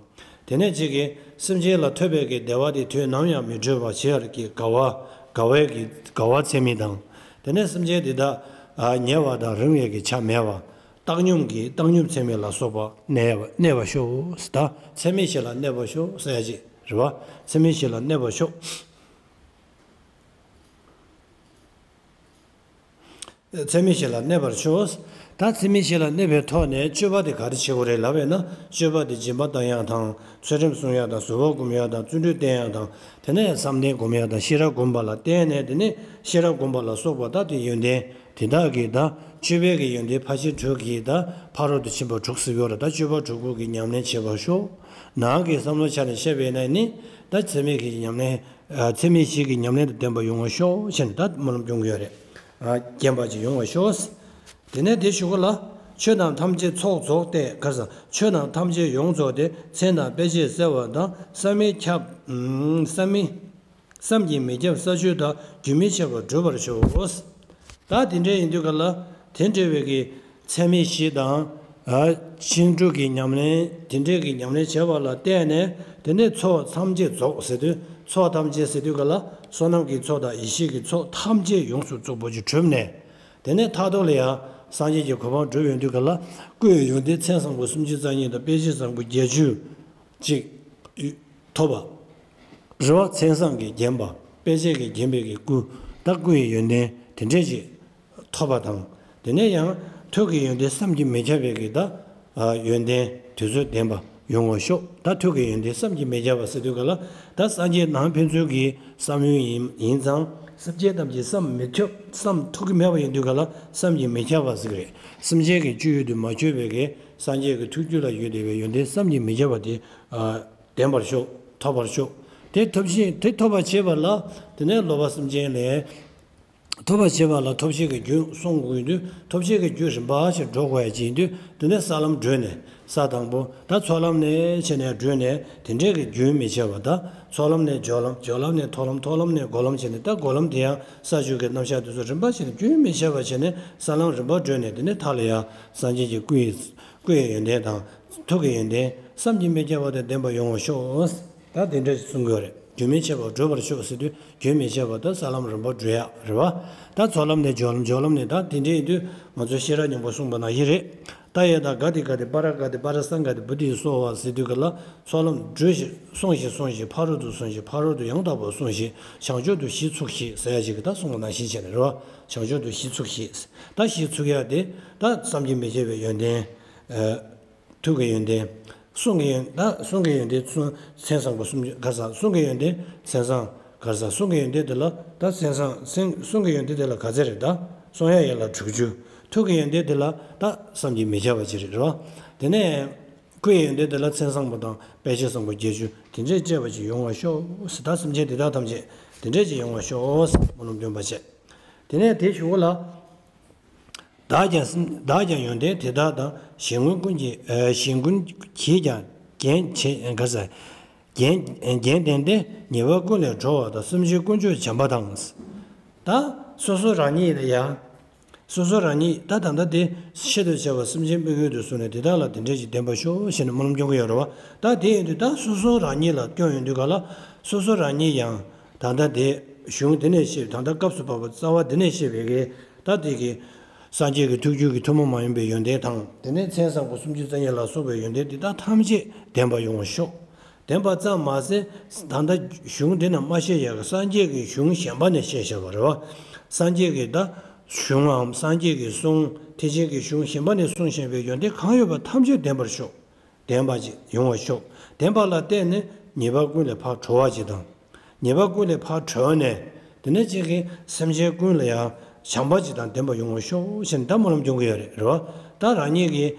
དེ་ནས་གཅིག་གིས་སེམས་ཅན་ལ་ཐོབ་པའི་གི་བདེ་བ་དེ་དུས་ནམ་ཡང་མི་འཕྲོད་པ་བྱེད་ཡར་གྱི་དགའ་བ། དགའ་བའི་གི་དགའ་བ་ཚད་མེད་དང་། དེ་ནས་སེམས་ཅན་འདི་དག་ཨ་ཉེ་བ་དང་རིང་བའི་གི་ཆ་མེད་པ། བཏང་སྙོམས་ཀྱི་བཏང་སྙོམས་ཚད་མེད་ལ་སོགས་པ་གནས་པ་གནས་པར་ཤོག་ད་ཚད་མེད་བཞི་ལ་གནས་པར་ཤོག་ཟེར་ཡ་ཅིག་རེད་བ། ཚད་མེད་བཞི་ལ་གནས་པར་ཤོག་ཚད་མེད་བཞི་ལ་གནས་པར་ཤོག་ད་ཚད་མེད་བཞི་ལ་གནས་པའི་ཐོག་ནས་སྤྱོད་པ་དེ་ག་རེ་བྱེད་དགོས་རེད་ལབ་པས་ན། སྤྱོད་པ་དེ་སྦྱིན་པ་བཏང་ཡག་དང་། ཚུལ་ཁྲིམས་སྲུང་ཡག་དང་། ཟུར་བ་སྒོམ་ཡག་དང་། བརྩོན་འགྲུས་བསྟེན་ཡག་དང་། དེ་ནས་བསམ་གཏན་སྒོམ་ཡག་དང་། ཤེས་རབ་སྒོམ་པ་ལ་བརྟེན་ནས། དེ་ནས་ཤེས་རབ་སྒོམ་པ་ལ་སོགས་པ་ད་དེ་ཡོན་ཏན། དེ་དག་གིས་ད་སྤྱོད་པའི་གི་ཡོན་ཏན་ཕར་ཕྱིན་དྲུག་གིས་ད་ཕ་རོལ་ཏུ་ཕྱིན་པ་དྲུག་ཟེར་ཡོད་རེད། ད་སྤྱོད་པ་དྲུག་པོ་གི་ཉམས་ལེན་བྱེད་པར་ཤོག་ནང་གི་བསམ་བློ་ཆ་ནས་བཤད་པས་ན་ནི། ད་ཚད་མེད་ཀྱི་ཉམས་ལེན། ཨ། ཚད་མེད་བཞི་གི་ཉམས་ལེན་དང་ལྡན་པ་ཡོང་བར་ཤོག་ཅེས་ནས་ད་སྨོན་ལམ་སྐྱོན་གྱི་ཡོད་རེད། ཨ། བརྒྱན་པ་ཅིག་ཡོང་བར་ཤོག་དེ་ནས་དེ་ཞུ་ག་ལ། ཆོས་རྣམས་ཐམས་ཅད་ཚོགས་རྫོགས་ཏེ། ག་རེ་ཟེར། ཆོས་རྣམས་ཐམས་ཅད་ཡོངས་རྫོགས་ཏེ། མཚན་དང་དཔེ་བྱད་གསལ་བ་དང་། བསམ་མི་ཁྱབ། ཨུམ། བསམ་མི། བསམ་གྱིས་མི་ཁྱབ་ས་བཅུ་དག་རྒྱུན་མི་འཆད་པར་གྲུབ་པར་ཤོག་ད་དེ་འདྲ་ཡིན་དུས་ག་ལ། དེ་འདྲ་བའི་གི་ཚད་མེད་བཞི་དང་། ཨ། ཕྱིན་དྲུག་གི་ཉམས་ལེན། དེ་འདྲའི་གི་ཉམས་ལེན་བྱས་པ་ལ་བརྟེན་ནས། དེ་ནས་ཚོགས་ཐམས་ཅད་རྫོགས་ཟེར་དུས། ཚོགས་ཐམས་ཅད་ཟེར་དུས་ག་ལ། བསོད་ནམས་ཀྱི་ཚོགས་དང་ཡེ་ཤེས་ཀྱི་ཚོགས་ཐམས་ཅད་ཡོངས་སུ་རྫོགས་པ་ཅིག་གྲུབ་ནས། དེ་ནས་མཐར་ཐུག་ལ་ཡང་སངས་རྒྱས་ཀྱི་གོ་འཕང་བགྲོད་ཡོང་དུས་ག་ལ། སྐུའི་ཡོན་ཏན་མཚན་བཟང་པོ་སུམ་ཅུ་རྩ་གཉིས་དང་དཔེ་བྱད་བཟང་པོ་བརྒྱད་ཅུ་ཅིག་ཐོབ་པ། རེད་བ། མཚན་བཟང་གིས་བརྒྱན་པ། དཔེ་བྱད་ཀྱིས་བརྒྱན་པའི་གི་སྐུ། ད་སྐུ་ཡི་ཡོན་ཏན་དེ་འདྲས་ཅིག་ཐོབ་པ་དང་། དེ་ནས་ཡང་ཐུགས་ཀྱི་ཡོན་ཏན་བསམ་གྱིས་མི་ཁྱབ་པའི་གི་ད་ཡོན་ཏན་དེ་ཚོ་ལྡན་པ་ཡོང་བར་ཤོག་ད་ཐུགས་ཀྱི་ཡོན་ཏན་བསམ་གྱིས་མི་ཁྱབ་པ་ཟེར་དུས་ག་ལ། ད་སངས་རྒྱས་ནང་ཕན་ཚུན་གྱི་བསམ་ཡུལ་ཡིན་ཡིན་ཙང་། སེམས་ཅན་ཐམས་ཅད་བསམ་མི་ཁྱབ་བསམ་ཐུབ་ཀྱི་མེད་པ་ཡིན་དུས་ག་ལ། བསམ་གྱིས་མི་ཁྱབ་པ་ཟེར་གི་རེད། སེམས་ཅན་གྱི་སྤྱོད་ཡུལ་དུ་མ་བྱས་པའི་གི་སངས་རྒྱས་ཀྱི་ཐུགས་རྒྱུད་ལ་ཡོད་བསྡད་པའི་ཡོན་ཏན་བསམ་གྱིས་མི་ཁྱབ་པ་དེ་ལྡན་པར་ཤོག་ཐོབ་པར་ཤོག་དེ་ཐོབ་ཤེས་དེ་ཐོབ་པར་བྱེད་པ་ལ། དེ་ནས་སློབ་པ་སེམས་ཅན་ལས། ཐོབ་པར་བྱེད་པ་ལ་ཐོབ་བྱེད་ཀྱི་རྒྱུ་གསུང་དགོས་དུས། ཐོབ་བྱེད་ཀྱི་རྒྱུ་རིམ་པ་ཞིག་འགྲོ་དགོས་ཡ་ཅིག་ཡིན་དུས། དེ་ནས་ས་ལམ་བགྲོད་ནས། ས་དང་པོ་ད་ཚོགས་ལམ་ནས་བྱས་ནས་བགྲོད་ནས། དེ་འདྲས་ཀྱི་རྒྱུན་མི་ཆད་པ་དང་། ཚོགས་ལམ་ནས་སྦྱོར་ལམ། སྦྱོར་ལམ་ནས་མཐོ་ལམ། མཐོ་ལམ་ནས་སྒོམ་ལམ་བྱས་ནས། ད་སྒོམ་ལམ་དེ་ཡང་ས་བཅུ་གི་རྣམ་གཞག་དེ་ཚོ་རིམ་པ་བྱས་ནས་རྒྱུན་མི་ཆད་པ་བྱས་ནས་ས་ལམ་རིམ་པ་བགྲོད་ནས། དེ་ནས་མཐའ་ལ་ཡང་སངས་རྒྱས་ཀྱི་སྐུ་ཡི་སྐུ་ཡི་ཡོན་ཏན་དང་། ཐུགས་ཀྱི་ཡོན་ཏན་བསམ་གྱིས་མི་ཁྱབ་པ་དང་ལྡན་པ་ཡོང་བར་ཤོག་ད་དེ་འདྲ་ཞིག་གསུང་གི་ཡོད་རེད། རྒྱུན་མི་ཆད་པར་བགྲོད་པར་ཤོག་ཟེར་དུས། རྒྱུན་མི་ཆད་པ་ད་ས་ལམ་རིམ་པ་བགྲོད་ཡག་རེད་བ། ད་ཚོགས་ལམ་ནས་སྦྱོར་ལམ། སྦྱོར་ལམ་ནས། ད་དེ་འདྲ་ཡིན་དུས་ང་ཚོ་ཤེས་རབ་སྙིང་པོ་གསུངས་པ་ནང་བཞིན་རེད། ཏདྱ་ཐཱ། ག་ཏེ་ག་ཏེ། པཱ་ར་ག་ཏེ། པཱ་ར་སཾ་ག་ཏེ། བོ་དྷི་སྭཱ་ཧཱ་ཟེར་དུས་ག་ལ། ཚོགས་ལམ་བགྲོད་ཞིང་སོང་ཞིང་སོང་ཞིང་། ཕ་རོལ་ཏུ་སོང་ཞིང་ཕ་རོལ་ཏུ་ཡང་དག་པར་སོང་ཞིང་། བྱང་ཕྱོགས་སུ་གཞི་ཚུགས་ཤིག་ཟེར་ཡ་ཞིག་གི་ད་གསུངས་པ་ནང་བཞིན་བྱས་ནས་རེད་བ། བྱང་ཕྱོགས་སུ་གཞི་ཚུགས་ཤིག་ད་གཞི་ཚུགས་ཡ་དེ་ད་བསམ་གྱིས་མི་ཁྱབ་པའི་ཡོན་ཏན། ཐུགས་ཀྱི་ཡོན་ཏན། གསུང་གི་ཡོན། ད་གསུང་གི་ཡོན་ཏན་གསུང་མཚན་བཟང་པོ་སུམ་ཅུ་ག་རེ་ཟ། གསུང་གི་ཡོན་ཏན་མཚན་བཟང་ག་རེ་ཟ། གསུང་གི་ཡོན་ཏན་དེ་ལ་ད་མཚན་བཟང་མཚན། གསུང་གི་ཡོན་ཏན་དེ་ལ་ག་ཚད་རེད། ད་གསུང་ཡ་ཡོད་ལ་དྲུག་ཅུ། ཐུགས་ཀྱི་ཡོན་ཏན་དེ་ལ་ད་བསམ་གྱིས་མི་ཁྱབ་པ་ཅིག་རེད་རོ། དེ་ནས་སྐུ་ཡི་ཡོན་ཏན་དེ་ལ་མཚན་བཟང་པོ་དང་དཔེ་བྱད་བཟང་པོ་བརྒྱད་ཅུ་དེ་འདྲས་བཅས་པ་ཅིག་ཡོང་བར་ཤོག་ཟེར། ད་སེམས་ཅན་དེ་དག་ཐམས་ཅད་དེ་འདྲས་ཅིག་ཡོང་བར་ཤོག་ཟེར། སྨོན་ལམ་སྐྱོན་པ་བྱས། དེ་ནས་དེའི་གཞུག་གུ་ལ། བདག་ཀྱང་བདག་ཀྱང་ཡོན་ཏན་དེ་དག་དང་། གཞན་ཀུན་ཀུན་གྱིས་གཞན་ཀུན་གྱིས་ཀྱང་རྒྱན་བྱེད་ག་ས། རྒྱན་རྒྱན་ལྡན་ཏེ་ཉེས་པ་ཀུན་ལས་གྲོལ་བ་དང་། སེམས་ཅན་ཀུན་མཆོག་བྱམས་པ་དང་། ད་སོ་སོ་རང་ཉིད་ལ་ཡང་། སོ་སོ་རང་ཉིད་ད་ད་ལྟ་དེ་ཆེད་དུ་བྱ་བ་སེམས་ཅན་དམིགས་ཡུལ་དུ་བཟུང་ནས་དེ་དག་ལ་དེ་འདྲས་ཀྱི་ལྡན་པར་ཤོག་ཞེས་ནས་སྨོན་ལམ་སྐྱོན་གྱི་ཡོད་རེད་བ། ད་དེ་ཡིན་དུས་ད་སོ་སོ་རང་ཉིད་ལ་སྐྱོན་ཡོང་དུས་ག་ལ། སོ་སོ་རང་ཉིད་ཡང་ད་ལྟ་དེ་གཞུང་འདི་ནས་བཤད། ད་ལྟ་སྐབས་སུ་བབ་པ་རྩ་བ་འདི་ནས་བཤད་པའི་གི་ད་དེ་གི་སངས་རྒྱས་ཀྱི་ཐུགས་རྒྱུད་ཀྱི་ཐུན་མོང་མ་ཡིན་པའི་ཡོན་ཏན་དང་། དེ་ནས་མཚན་བཟང་པོ་སུམ་ཅུ་རྩ་གཉིས་ལ་སོགས་པའི་ཡོན་ཏན་འདི་དག་ཐམས་ཅད་ལྡན་པ་ཡོང་བར་ཤོག་ལྡན་པ་ཙམ་མ་ཟད། ད་ལྟ་གཞུང་འདི་ན་མ་བཤད་ཡག་གི་སངས་རྒྱས་ཀྱི་གཞུང་གཞན་པ་ནས་བཤད་བཞག་པ་རེད་བ། སངས་རྒྱས་ཀྱི་ད་གཞུང་ངམ་སངས་རྒྱས་ཀྱི་གསུང་། ཐེག་ཆེན་གྱི་གཞུང་གཞན་པ་ནས་གསུངས་བཞག་པའི་ཡོན་ཏན་གང་ཡོད་པ་ཐམས་ཅད་ལྡན་པར་ཤོག་ལྡན་པ་ཅིག་ཡོང་བར་ཤོག་ལྡན་པ་ལ་བརྟེན་ནས་ཉེས་པ་ཀུན་ལས་ཕར་གྲོལ་བ་ཅིག་དང་། ཉེས་པ་ཀུན་ལས་ཕར་གྲོལ་ནས། དེ་ནས་ཅིག་གིས་སེམས་ཅན་ཀུན་ལ་ཡང་བྱམས་པ་ཅིག་དང་ལྡན་པ་ཡོང་བར་ཤོག་ཞེས་ནས་ད་སྨོན་ལམ་སྐྱོན་གྱི་ཡོད་རེད། རེད་བ། ད་རང་ཉིད་ཀྱིས་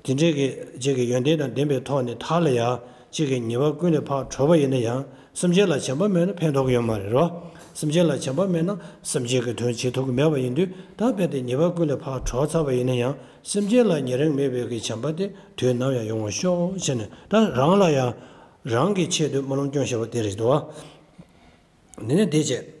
དེ་འདྲའི་གི་ཅིག་གི་ཡོན་ཏན་དང་ལྡན་པའི་ཐོག་ནས་མཐའ་ལ་ཡང་ཅིག་གིས་ཉེས་པ་ཀུན་ལས་ཕར་གྲོལ་བ་ཡིན་ན་ཡང་། སེམས་ཅན་ལ་བྱམས་པ་མེད་ན་ཕན་ཐོགས་ཀྱི་ཡོད་མ་རེད། རེད་བ། སེམས་ཅན་ལ་བྱམས་པ་མེད་ན་སེམས་ཅན་གྱི་དོན་བྱེད་ཐུབ་ཀྱི་མེད་པ་ཡིན་དུས། ད་རྦད་དེ་ཉེས་པ་ཀུན་ལས་ཕར་གྲོལ་ཚར་བ་ཡིན་ན་ཡང་། སེམས་ཅན་ལ་ཉེ་རིང་མེད་པའི་གི་བྱམས་པ་དེ་དུས་ནམ་ཡང་ཡོང་བར་ཤོག་ཅེས་ནས། ད་རང་ལ་ཡང་རང་གི་ཆེད་དུ་སྨོན་ལམ་སྐྱོན་བཞག་པ་དེ་རེད་འདུག་བ། འདི་ནས་འདི་བྱས།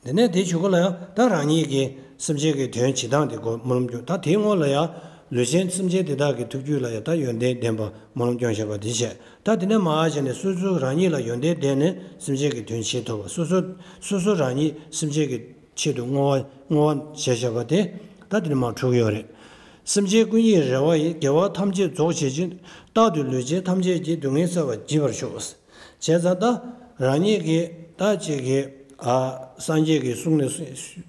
འདི་ནས་འདི་གཞུག་གུ་ལ་ཡང་ད་རང་ཉིད་ཀྱིས་སེམས་ཅན་གྱི་དོན་བྱེད་སྟངས་དེ་སྐོར་སྨོན་ལམ་སྐྱོན། ད་དེའི་སྔོན་ལ་ཡང་ལུས་ཅན་སེམས་ཅན་དེ་དག་གི་ཐུགས་རྒྱུད་ལ་ཡང་ད་ཡོན་ཏན་ལྡན་པ་སྨོན་ལམ་སྐྱོན་བཞག་པ་འདི་བྱས། ད་དེ་ནས་མར་བྱས་ནས་སོ་སོ་རང་ཉིད་ལ་ཡོན་ཏན་ལྡན་ནས་སེམས་ཅན་གྱི་དོན་བྱེད་ཐུབ་པ། སོ་སོ་སོ་སོ་རང་ཉིད་སེམས་ཅན་གྱི་ཆེད་དུ་བསྔོ་བ་བསྔོ་བ་བྱས་བཞག་པ་དེ་ད་དེ་ནས་མར་འཁྲུག་གི་ཡོད་རེད། སེམས་ཅན་ཀུན་གྱི་རེ་བ་ཡི། དགེ་བ་ཐམས་ཅད་རྫོགས་བྱེད་ཅིང་། རྟག་ཏུ་ལུས་ཅན་ཐམས་ཅད་ཀྱི། སྡུག་བསྔལ་བསལ་བར་བགྱིད་པར་ཤོག་བྱས་ཙང་ད་རང་ཉིད་ཀྱིས་ད་ཅིག་གིས་ཨ་སངས་རྒྱས་ཀྱི་གསུང་ནས་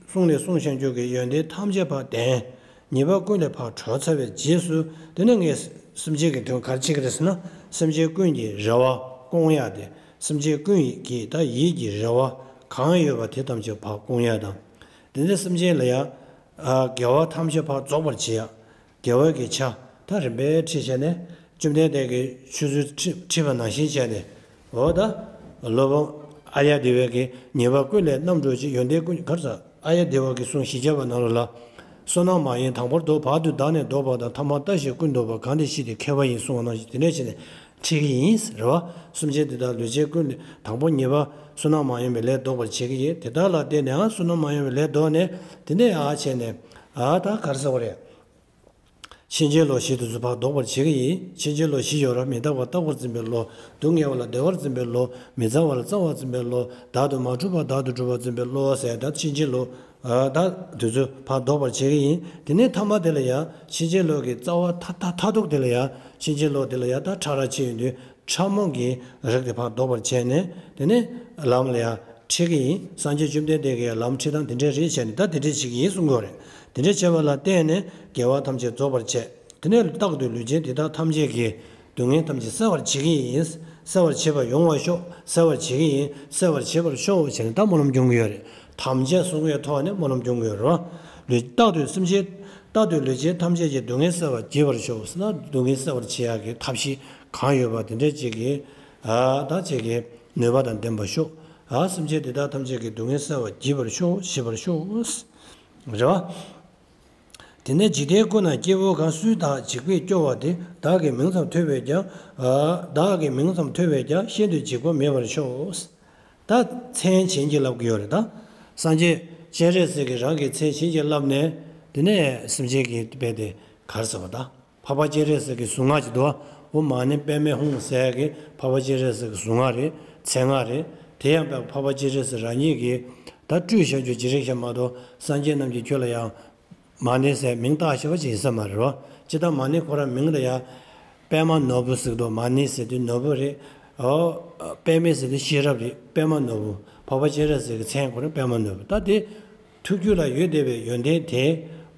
གསུང་ནས་གསུངས་བཞག་རྒྱུ་གི་ཡོན་ཏན་ཐམས་ཅད་ཕར་ལྡན། ཉེས་པ་ཀུན་ལས་ཕར་གྲོལ་ཚར་བའི་རྗེས་སུ། དེ་ནས་ངས་སེམས་ཅན་གྱི་དོན་ག་རེ་བྱེད་ཀྱི་རེད་ཟེར་ན། སེམས་ཅན་ཀུན་གྱི་རེ་བ་སྐོང་ཡག་དེ། སེམས་ཅན་ཀུན་གྱི་ད་ཡིད་ཀྱི་རེ་བ་གང་ཡོད་པ་དེ་ཐམས་ཅད་ཕར་སྐོང་ཡག་དང་། དེ་ནས་སེམས་ཅན་ལ་ཡང་ཨ་དགེ་བ་ཐམས་ཅད་ཕར་རྫོགས་པར་བྱེད་ཡག་དགེ་བའི་གི་ཆ་ད་རིམ་པས་ཁྲིད་བྱས་ནས། བཅོམ་ལྡན་འདས་ཀྱིས་ཆོས་ཚུལ་ཁྲིད་ཁྲིད་པ་ནང་བཞིན་བྱས་ནས། འོ་ད་སློབ་དཔོན་ཨཱརྱ་དེ་བའི་གི་ཉེས་པ་ཀུན་ལས་རྣམ་གྲོལ་ཅིང་། ཡོན་ཏན་ཀུན་ག་རེ་ཟ། ཨཱརྱ་དེ་བ་གི་གསུང་བཞི་བརྒྱ་པ་ནང་ལ་ལ། བསོད་ནམས་མ་ཡིན་དང་པོར་བདོག། བར་དུ་བདག་ནི་བཟློག་པ་དང་། ཐ་མ་ལྟ་ཞིག་ཀུན་བཟློག་པ། གང་དེ་བཞི་དེ་མཁས་པ་ཡིན། གསུངས་པ་ནང་བཞིན་དེ་འདྲ་བྱས་ནས་ཁྲིད་ཀྱི་ཡིན་ཟེར་བ། སེམས་ཅན་དེ་དག་ལུས་ཅན་ཀུན་ལས་དང་པོ་ཉེས་པ་བསོད་ནམས་མ་ཡིན་པའི་ལས་ལྡོག་པར་བྱེད་ཀྱི་ཡིན། དེ་དག་ལ་བརྟེན་ནས་ཨ་བསོད་ནམས་མ་ཡིན་པའི་ལས་ལྡོག་ནས། དེ་ནས་ཨ་བྱས་ནས་ཨ་ད་ག་རེ་ཟེར་བ་རེད། ཕྱིན་ཅི་ལོག་བཞི་དེ་ཚོ་ཕར་ལྡོག་པར་བྱེད་ཀྱི་ཡིན། ཕྱིན་ཅི་ལོག་བཞི་ཡོད་ར། མི་རྟག་པ་རྟག་པར་འཛིན་པའི་བློ། སྡུག་བསྔལ་བ་ལ་བདེ་བར་འཛིན་པའི་བློ། མི་གཙང་བ་ལ་གཙང་བར་འཛིན་པའི་བློ། བདག་ཏུ་མ་གྲུབ་པ་བདག་ཏུ་གྲུབ་པར་འཛིན་པའི་བློ་ཟེར། ད་ཕྱིན་ཅི་ལོག་ ད་དུས་ཚོད་ཕར་ལྡོག་པར་བྱེད་ཀྱི་ཡིན། དེ་ནས་ཐ་མ་དེ་ལ་ཡང་ཕྱིན་ཅི་ལོག་གི་རྩ་བ་མཐའ་མཐའ་མཐའ་ཐུག་དེ་ལ་ཡང་ཕྱིན་ཅི་ལོག་དེ་ལ་ཡང་ད་ཕྲ་རགས་ཕྱེ་ཡོང་དུས་ཕྲ་མོ་གི་རིགས་དེ་ཕར་ལྡོག་པར་བྱས་ནས་དེ་ནས་ལམ་ལ་ཡང་ཁྲིད་ཀྱི་ཡིན། སངས་རྒྱས་བཅོམ་ལྡན་འདས་ཀྱིས་ཡང་ལམ་ཁྲིད་སྟངས་དེ་འདྲས་རེད་བྱས་ནས་ད་དེ་འདྲས་བྱེད་ཀྱི་ཡིན་གསུང་གི་ཡོད་རེད། དེ་འདྲས་བྱས་པ་ལ་བརྟེན་ནས་དགེ་བ་ཐམས་ཅད་རྫོགས་པར་བྱས། དེ་ནས་རྟག་ཏུ་ལུས་ཅན་དེ་དག་ཐམས་ཅད་ཀྱི་སྡུག་བསྔལ་ཐམས་ཅད་སེལ་བར་བྱེད་ཀྱི་ཡིན། སེལ་བར་བྱེད་པར་ཡོང་བར་ཤོག་སེལ་བར་བྱེད་ཀྱི་ཡིན། སེལ་བར་བྱེད་པར་ཤོག་བྱས་ནས་ད་སྨོན་ལམ་སྐྱོང་གི་ཡོད་རེད། དམ་བཅའ་སྲུང་བའི་ཐོག་ནས་སྨོན་ལམ་སྐྱོང་གི་ཡོད་རེད་བ། ལུས་རྟག་ཏུ་སེམས་ཅན་རྟག་ཏུ་ལུས་ཅན་ཐམས་ཅད་ཀྱི་སྡུག་བསྔལ་སེལ་བར་བགྱི་བར་ཤོག་ཟེར་ན་སྡུག་བསྔལ་སེལ་བར་བྱེད་ཡག་གི་ཐབས་ཤེས་གང་ཡོད་པ་དེ་འདྲས་ཅིག་གིས་ཨ་ད་ཅིག་གིས་ནུས་པ་དང་ལྡན་པར་ཤོག་ཨ་སེམས་ཅན་དེ་དག་ཐམས་ཅད་ཀྱི་སྡུག་བསྔལ་སེལ་བར་བགྱི་བར་ཤོག་བྱེད་པར་ཤོག་རེད་བ། དེ་ནས་འཇིག་རྟེན་ཀུན་ན་སྐྱེ་བོ་གང་། སུས་བདག་འཇིགས་པས་སྐྱོ་བ་དེ། བདག་གི་མིང་ཙམ་ཐོས་པས་ཀྱང་། བདག་གི་མིང་ཙམ་ཐོས་པས་ཀྱང་། ཤིན་ཏུ་འཇིགས་པ་མེད་པར་ཤོག་ད་མཚན་བྱིན་གྱིས་བརླབ་ཀྱི་ཡོད་རེད་ད། སངས་རྒྱས་སྤྱན་རས་གཟིགས་ཀྱིས་རང་གི་མཚན་བྱིན་གྱིས་བརླབས་ནས་དེ་ནས་སེམས་ཅན་གྱི་དཔེ་དེ་ག་རེ་ཟེར་བ་ད། འཕགས་པ་སྤྱན་རས་གཟིགས་ཀྱི་གཟུངས་སྔགས་ཅིག་འདུག་བ། འོ་མ་ཎི་པདྨེ་ཧཱུྃ་ཟེར་ཡག་གི་འཕགས་པ་སྤྱན་རས་གཟིགས་ཀྱི་གཟུངས་སྔགས་རེད། མཚན་སྔགས་རེད། དེ་ཡང་འཕགས་པ་སྤྱན་རས་གཟིགས་རང་ཉིད་ཀྱིས་ད་སྤྲུལ་བྱང་ཆུབ་རྗེས་རིགས་ཤིག་མ་གཏོགས་སངས་རྒྱས་རྣམས་ཀྱིས་ཁྱོད་ལ་ཡང་མ་ཎི་ཟེར་མིང་བཏགས་ཤེས་པ་ཅིག་ཡིན་ས་མ་རེད་བ། སྤྱིར་བཏང་མ་ཎི་ཁོ་རང་མིང་ལ་ཡང་པདྨ་ནོར་བུ་ཟེར་གི་འདུག་མ་ཎི་ཟེར་དུས་ནོར་བུ་རེད། འོ། པདྨེ་ཟེར་དུས་ཤེས་རབ་རེད། པདྨ་ནོར་བུ། འཕགས་པ་སྤྱན་རས་གཟིགས་ཀྱི་མཚན་ཁོ་རང་པདྨ་ནོར་བུ། ད་དེ་ཐུགས་རྒྱུད་ལ་ཡོད་བསྡད་པའི་ཡོན་ཏན་དེ་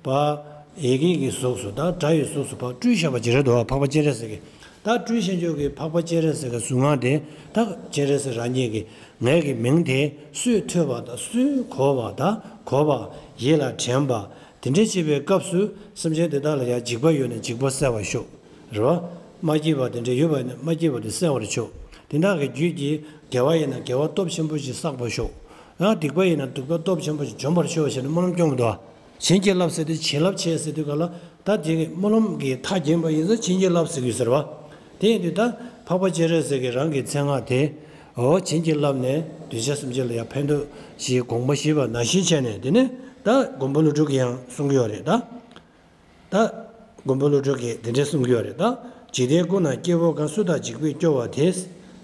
ཕར་ཡི་གེ་གི་གཟུགས་སུ་ད་སྒྲ་ཡི་གཟུགས་སུ་ཕར་སྤྲུལ་བཞག་པ་ཅིག་རེད་འདུག་འཕགས་པ་སྤྱན་རས་གཟིགས་ཀྱིས། ད་སྤྲུལ་བྱང་ཆུབ་ཀྱི་འཕགས་པ་སྤྱན་རས་གཟིགས་ཀྱི་གཟུངས་སྔགས་དེ་ད་སྤྱན་རས་གཟིགས་རང་ཉིད་ཀྱིས་ངའི་གི་མིང་དེ་སུས་ཐོས་པ་དང་སུས་གོ་བ་དང་གོ་བ་ཡིད་ལ་དྲན་པ་དེ་འདྲ་བྱེད་པའི་སྐབས་སུ་སེམས་ཅན་དེ་དག་ལ་ཡང་འཇིགས་པ་ཡོད་ན་འཇིགས་པ་སེལ་བར་ཤོག་རེད་བ། མ་སྐྱིད་པ་དེ་འདྲ་ཡོད་པ་ཡིན་ན་མ་སྐྱིད་པ་དེ་སེལ་བར་ཤོག་དེ་དག་གི་རྒྱུད་ཀྱིས་དགེ་བ་ཡིན་ན་དགེ་བ་སྟོབས་ཆེན་པོ་ཞིག་བསགས་པར་ཤོག་ཡང་སྡིག་པ་ཡིན་ན་སྡིག་པ་སྟོབས་ཆེན་པོ་ཞིག་འཇོམས་པར་ཤོག་ཞེས་ནས་སྨོན་ལམ་སྐྱོང་གི་འདུག་བ། བྱིན་གྱིས་བརླབས་ཟེར་དུས་བྱིན་རླབས་ཆེ་ཟེར་དུས་ག་ལ་ད་དེ་གི་སྨོན་ལམ་གྱི་མཐའ་རྒྱན་པ་ཡིན་ཙང་བྱིན་གྱིས་བརླབས་ཟེར་གྱི་ཟེར་བ། དེ་ཡིན་དུས་ད་འཕགས་པ་སྤྱན་རས་གཟིགས་ཀྱི་རང་གི་མཚན་སྔགས་དེ་འོ་བྱིན་གྱིས་བརླབས་ནས་གདུལ་བྱ་སེམས་ཅན་ལ་ཡང་ཕན་ཐོགས་ཤིག་དགོངས་པ་བཞེས་པ་ནང་བཞིན་བྱས་ནས་དེ་ནས་ད་མགོན་པོ་ཀླུ་སྒྲུབ་ཀྱིས་ཡང་གསུང་གི་ཡོད་རེད་ད། ད་མགོན་པོ་ཀླུ་སྒྲུབ་ཀྱིས་དེ་འདྲས་གསུང་གི་ཡོད་རེད་ད། འཇིག་རྟེན་ཀུན་ན་སྐྱེ་བོ་གང་། སུ་དག་འཇིགས་པས་སྐྱོ་བ་དེ།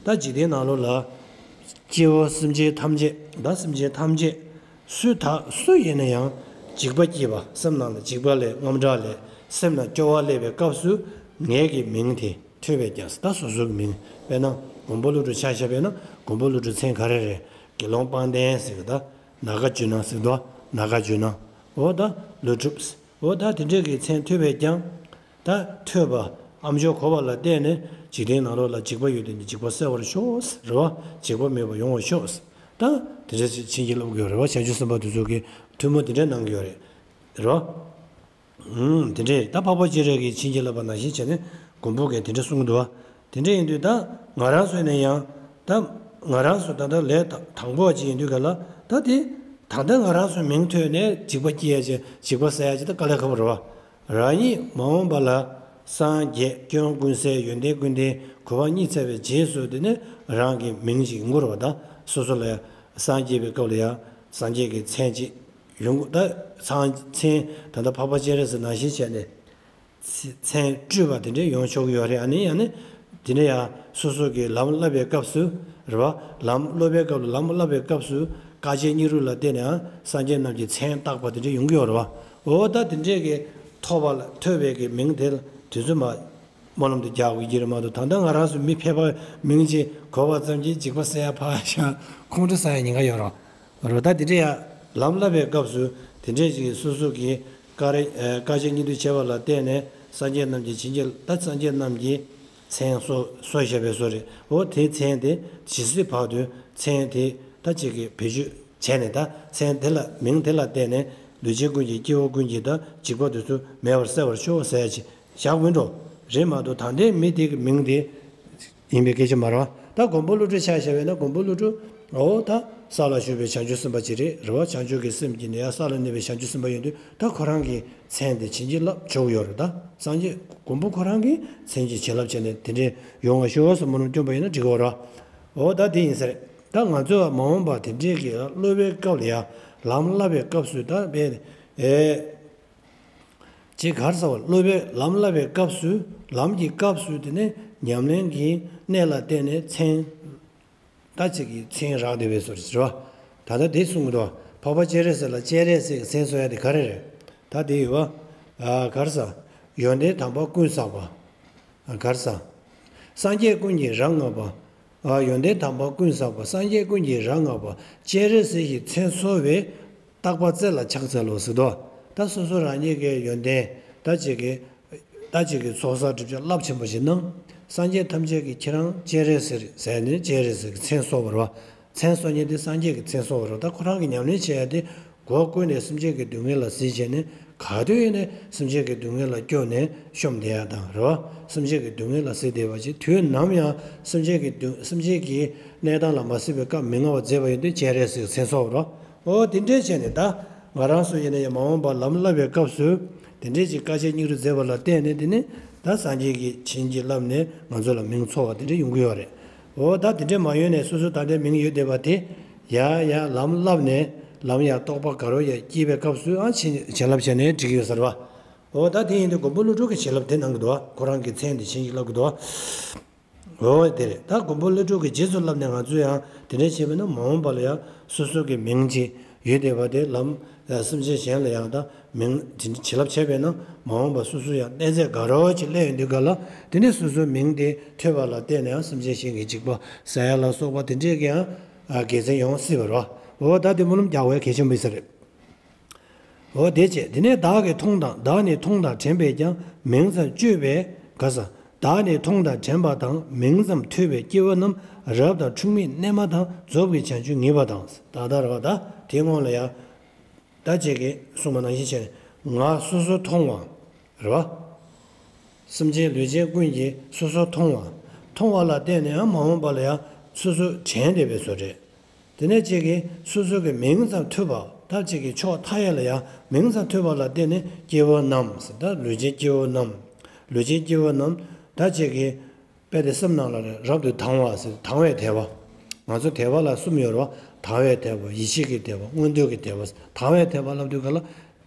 ད་འཇིག་རྟེན་ནང་ལོགས་ལ་སྐྱེ་བོ་སེམས་ཅན་ཐམས་ཅད་ད་སེམས་ཅན་ཐམས་ཅད་སུ་དག་སུ་ཡིན་ན་ཡང་འཇིགས་པ་སྐྱེས་པ་སེམས་ནང་ལ་འཇིགས་པ་སླེབས་དངངས་སྐྲག་སླེབས་སེམས་ནང་སྐྱོ་བ་སླེབས་པའི་སྐབས་སུ་ངའི་གི་མིང་དེ་ཐོས་པས་ཀྱང་ད་སོ་སོ་གི་མིང་དཔེར་ན་མགོན་པོ་ཀླུ་སྒྲུབ་ཆ་བཞག་པས་ན་མགོན་པོ་ཀླུ་སྒྲུབ་མཚན་ག་རེ་རེད། དགེ་སློང་དཔལ་ལྡན་ཟེར་གི་ད་ནཱ་ག་ཇོ་ནང་ཟེར་གི་འདུག་ནཱ་ག་ཇོ་ནང་འོ་ད་ཀླུ་སྒྲུབ། འོ་ད་དེ་འདྲས་ཀྱི་མཚན་ཐོས་པས་ཀྱང་། ད་ཐོས་པ་ཨ་མཆོག་གོ་བ་ལ་བརྟེན་ནས་འཇིག་རྟེན་ནང་ལོགས་ལ་འཇིགས་པ་ཡོད་དེ་འདི་འཇིགས་པ་སེལ་བར་ཤོག་ཟེར་བ། འཇིགས་པ་མེད་པར་ཡོང་བར་ཤོག་ཟེར། ད་དེ་འདྲས་ཅིག་བྱིན་གྱིས་བརླབ་དགོས་རེད་བ། བྱང་ཆུབ་སེམས་དཔའ་དེ་ཚོ་གི་ཐུགས་སྨོན་དེ་འདྲས་གནང་གི་ཡོད་རེད། རེད་བ། ཨུམ། དེ་འདྲས་ད་འཕགས་པ་སྤྱན་རས་ཀྱིས་བྱིན་གྱིས་བརླབས་པ་ནང་བཞིན་བྱས་ནས་མགོན་པོ་གིས་དེ་འདྲས་གསུང་གི་འདུག་བ། དེ་འདྲ་ཡིན་དུས་ད་ང་རང་ཚོ་ནས་ཡང་ད་ང་རང་ཚོ་ད་ལྟ་ལས་དང་པོ་བ་ཅིག་ཡིན་དུས་ག་ལ་ད་དེ་ད་ལྟ་ང་རང་ཚོའི་མིང་ཐོས་ནས་འཇིགས་པ་སྐྱེ་ཡ་ཅིག་འཇིགས་པ་སེལ་ཡ་ཅིག་ད་དཀའ་ལས་ཁག་པོ་རེད་བ། རང་ཉིད་མ་འོངས་པ་ལ་སངས་རྒྱས་སྐྱོན་ཀུན་སེལ་ཡོན་ཏན་ཀུན་ལྡན་གོ་འཕང་བརྙེས་ཚར་བའི་རྗེས་སུ་དེ་ནས་རང་གི་མིང་ཅིག་ཡོང་གི་རེད་བ། ད་སོ་སོ་ལ་ཡང་སངས་རྒྱས་པའི་སྐབས་ལ་ཡང་སངས་རྒྱས་ཀྱི་མཚན་ཅིག་ཡོང་གི་ད་མཚན་མཚན་ད་ལྟ་འཕགས་པ་སྤྱན་རས་གཟིགས་ནང་བཞིན་བྱས་ནས། མཚན་སྤྲུལ་པ་དེ་འདྲས་ཡོང་ཆོག་གི་ཡོད་རེད། ཨ་ནི་ཡང་ནི་དེ་འདྲས་ཡང་སོ་སོ་གི་ལམ་བསླབ་པའི་སྐབས་སུ་རེད་བ། ལམ་སློབ་པའི་སྐབས་ལ་ལམ་བསླབ་པའི་སྐབས་སུ་དཀའ་སྤྱད་སྙིང་རུས་ལ་བརྟེན་ནས་སངས་རྒྱས་རྣམས་ཀྱི་མཚན་བཏགས་པ་དེ་འདྲས་ཡོང་གི་ཡོད་རེད་བ། འོ་ད་དེ་འདྲས་ཀྱི་ཐོབ་པ་ལ་ཐོས་པའི་གི་མིང་དེ་ལ་དུས་ཚོད་མ་སྨོན་ལམ་དུ་རྒྱག་དགོས་ཀྱི་རེད་མ་གཏོགས་ད་ལྟ་ང་རང་ཚོ་མི་ཕལ་པ་མིང་ཅིག་གོ་བ་ཙམ་གྱིས་འཇིགས་པ་སེལ་ཡ་ཕར་བཞག་ཁོང་ཁྲོ་ཟ་ཡ་ཉེན་ཁ་ཡོད་རེད་བ། རོ། ད་དེ་འདྲ་ཡང་ལམ་བསླབ་པའི་སྐབས་སུ་དེ་འདྲས་ཅིག་སོ་སོ་གིས་དཀའ་རེ་དཀའ་སྤྱད་སྙིང་བསྡུས་བྱས་པ་ལ་བརྟེན་ནས་སངས་རྒྱས་རྣམས་ཀྱི་བྱིན་གྱིས་ད་སངས་རྒྱས་རྣམས་ཀྱི་མཚན་གསོལ་གསོལ་བཞག་པའི་བཟོ་རེད། འོ་དེའི་མཚན་དེ་ཇི་སྲིད་བར་དུ་མཚན་དེ་ད་ཅིག་གིས་བེད་སྤྱོད་བྱས་ནས་ད་མཚན་དེ་ལ་མིང་དེ་ལ་བརྟེན་ནས་ལུས་ཅན་ཀུན་གྱི་སྐྱེ་བོ་ཀུན་གྱི་ད་འཇིགས་པ་དེ་ཚོ་མེད་པར་སེལ་བར་ཤོག་ཟེར་ཡ་ཅིག་བཞག་མིན་འགྲོ། རེད་མ་གཏོགས་ད་ལྟའི་མི་དེ་གི་མིང་དེ་ཡིན་པའི་སྐད་ཆ་མ་རེད་བ། ད་མགོན་པོ་ཀླུ་སྒྲུབ་ཆ་བཞག་པས་ན་མགོན་པོ་ཀླུ་སྒྲུབ་འོ་ད་ས་ལ་བཞུགས་པའི་བྱང་ཆུབ་སེམས་དཔའ་ཅིག་རེད། རེད་བ། བྱང་ཆུབ་ཀྱི་སེམས་ཀྱིས་ནི་ཡང་ས་ལ་གནས་པའི་བྱང་ཆུབ་སེམས་དཔའ་ཡིན་དུས་ད་ཁོ་རང་གི་མཚན་དེ་བྱིན་གྱིས་བརླབས་ཆོག་ཡོད་རེད། ད་སངས་རྒྱས་མགོན་པོ་ཁོ་རང་གི་མཚན་གྱིས་བྱིན་རླབས་བྱས་ནས་དེ་འདྲའི་ཡོང་བ་ཤོག་ཟེར་སྨོན་ལམ་སྐྱོན་པ་ཡིན་ན་འགྲིག་གི་རེད་བ། འོ་ད་དེ་ཡིན་ས་རེད། ད་ང་ཚོ་མ་འོངས་པ་དེ་འདྲའི་གི་སློབ་པའི་སྐབས་ལ་ཡང་ལམ་བསླབ་པའི་སྐབས་སུ་ད་དཔེ་ཨེ། ཅེས་ག་རེ་ཟེར་བ། སློབ་པའི་ལམ་བསླབ་པའི་སྐབས་སུ་ལམ་གྱི་སྐབས་སུ་དེ་ནས་ཉམས་ལེན་གྱི་གནད་ལ་བརྟེན་ནས་མཚན་ད་ཅིག་གི་མཚན་རག་བསྡད་པའི་བཟོ་འདྲ་ཞིག་རེད་བ། ད་ལྟ་དེ་གསུང་གི་འདུག་འཕགས་པ་སྤྱན་རས་གཟིགས་ལ་སྤྱན་རས་གཟིགས་མཚན་གསོལ་ཡ་དེ་ག་རེ་རེད། ད་དེ་ཡོད་པ། ཨ་ག་རེ་ཟ། ཡོན་ཏན་དམ་པ་ཀུན་བསགས་པ། ཨ་ག་རེ་ཟ། སངས་རྒྱས་ཀུན་གྱི་རབ་བསྔགས་པ། ཨ་ཡོན་ཏན་དམ་པ་ཀུན་བསགས་པ། སངས་རྒྱས་ཀུན་གྱི་རབ་བསྔགས་པ། སྤྱན་རས་གཟིགས་ཀྱི་མཚན་གསོལ་བས། རྟག་པ་རྩེ་ལ་ཕྱག་འཚལ་ལོ་ཟེར་དོ། ད་སོ་སོ་རང་ཉིད་ཀྱི་ཡོན་ཏན་ད་ཅིག་གི་ད་ཅིག་གི་ཚོགས་བསགས་སྒྲིབ་སྦྱང་རླབས་ཆེན་པོ་ཞིག་གནང་། སངས་རྒྱས་ཐམས་ཅད་ཀྱིས་ཁྱེད་རང་སྤྱན་རས་གཟིགས་ཟེར་ནས་སྤྱན་རས་གཟིགས་ཀྱི་མཚན་གསོལ་བ་རེད་བ། མཚན་གསོལ་མཁན་དེ་སངས་རྒྱས་ཀྱི་མཚན་གསོལ་བ་རེད་བ། ད་ཁོ་རང་གི་ཉམས་ལེན་བྱེད་ཡ་དེ་སྒོ་ཀུན་ནས་སེམས་ཅན་གྱི་སྡུག་བསྔལ་ལ་གཟིགས་བྱས་ནས་ག་དུས་ཡིན་ནའི་སེམས་ཅན་གྱི་སྡུག་བསྔལ་ལ་སྐྱོ་ནས་བཤོམས་བསྡད་ཡ་དང་རེད་བ། སེམས་ཅན་གྱི་སྡུག་བསྔལ་ལ་གཟིགས་བསྡད་པ་ཅིག་དུས་ནམ་ཡང་སེམས་ཅན་གྱི་སྡུག་སེམས་ཅན་གྱི་གནས་སྟངས་ལ་མ་གཟིགས་པའི་སྐབས་མི་མངའ་བ་མཛད་པ་ཡིན་དུས་སྤྱན་རས་གཟིགས་མཚན་གསོལ་བ་རེད་བ། འོ་དེ་འདྲས་བྱས་ནས་ད་ང་རང་ཚོ་ཡིན་ན་ཡང་མ་འོངས་པར་ལམ་བསླབ་པའི་སྐབས་སུ་དེ་འདྲས་ཀྱི་བཀའ་ཆད་སྙིང་རུས་མཛད་པ་ལ་བརྟེན་ནས་དེ་ནི་ད་སངས་རྒྱས་ཀྱིས་བྱིན་གྱིས་བརླབས་ནས་ང་ཚོ་ལ་མིང་ཚོར་བ་དེ་འདྲས་ཡོང་གི་ཡོད་རེད། འོ་ད་དེ་འདྲས་མ་ཡོང་ནས་སོ་སོ་ད་ལྟའི་མིང་ཡོད་བསྡད་པ་དེ་ཡ་ཡ་ལམ་བསླབས་ནས་ལམ་ཡང་རྟོགས་པ་དགའ་རབ་ཡང་སྐྱེས་པའི་སྐབས་སུ་ཨ་བྱིན་བྱིན་རླབས་བྱས་ནས་འགྲིག་གི་ཡོད་ས་རེད་བ། འོ་ད་དེ་ཡིན་དུས་མགོན་པོ་ཀླུ་སྒྲུབ་ཀྱི་བྱིན་རླབས་དེ་གནང་གི་འདུག་བ། ཁོ་རང་གི་མཚན་དེ་བྱིན་གྱིས་བརླབས་ཀྱི་འདུག་བ། འོ་དེ་རེད། ད་མགོན་པོ་ཀླུ་སྒྲུབ་ཀྱི་རྗེས་སུ་བསླབས་ནས་ང་ཚོས་ཡང་དེ་འདྲ་བྱས་པས་ན་མ་འོངས་པ་ལ་ཡང་སོ་སོ་གི་མིང་ཅིག་ཡོད་བསྡད་པ་དེ་ལམ་སེམས་ཅན་གཞན་ལ་ཡང་ད་མིང་བྱིན་བྱིན་རླབས་བྱས་པས་ན་མ་འོངས་པ་སོ་སོ་ཡང་གནས་ཚད་དགའ་རབ་ཅིག་སླེབས་ཡོང་དུས་ག་ལ་དེ་ནས་སོ་སོའི་མིང་དེ་ཐོས་པ་ལ་བརྟེན་ནས་ཡང་སེམས་ཅན་གཞན་གྱི་འཇིགས་པ་སེལ་ཡ་ལ་སོགས་པ་དེ་འདྲས་ཀྱི་ཡང་དགེ་མཚན་ཡོང་སྲིད་པ་རེད་བ། འོ་ད་དེ་སྨོན་ལམ་རྒྱག་དགོས་གལ་ཆེན་པོ་ཡིན་ས་རེད། འོ་དེ་བྱས། དེ་ནས་བདག་གིས་མཐོང་དང་བདག་ནི་མཐོང་དང་དྲན་པས་ཀྱང་མིང་ཙམ་བརྗོད་པས་དགའ་ས། བདག་ནི་མཐོང་དང་དྲན་པ་དང་མིང་ཙམ་ཐོས་པའི་སྐྱེ་བོ་རྣམས་རབ་དང་འཁྲུལ་མེད་རྣལ་མ་དང་རྫོགས་པའི་བྱང་ཆུབ་ངེས་པ་དང་། ད་ལྟ་རེད་བ། ད་དེའི་སྔོན་ལ་ཡང་ད་ཅིག་གིས་གསུངས་པ་ནང་བཞིན་བྱས་ནས་ང་སོ་སོ་མཐོང་བ་རེད་བ། སེམས་ཅན་ལུས་ཅན་ཀུན་གྱིས་སོ་སོ་མཐོང་བ། མཐོང་བ་ལ་བརྟེན་ནས་ཡང་མ་འོངས་པ་ལ་ཡང་སོ་སོ་དྲན་བསྡད་པའི་བཟོ་འདྲ། དེ་ནས་གཅིག་གིས་སོ་སོ་གི་མིང་ཙམ་ཐོས་པ། ད་གཅིག་གིས་ཕྱོགས་མཐའ་ཡས་ལ་ཡང་མིང་ཙམ་ཐོས་པ་ལ་བརྟེན་ནས་སྐྱེ་བོ་རྣམས་ཟེར། ད་ལུས་ཅན་སྐྱེ་བོ་རྣམས། ལུས་ཅན་སྐྱེ་བོ་རྣམས་ད་གཅིག་གིས་དཔེ་དེ་སེམས་ནང་ལ་རབ་ཏུ་དང་བ་ཟེར། དང་བའི་དད་པ། ང་ཚོ་དད་པ་ལ་གསུམ་ཡོད་རེད་བ། དང་བའི་དད་པ། ཡིད་ཆེས་ཀྱི་དད་པ། མངོན་འདོད་ཀྱི་དད་པ། དང་བའི་དད་པ་ལབ་དུས་ག་ལ་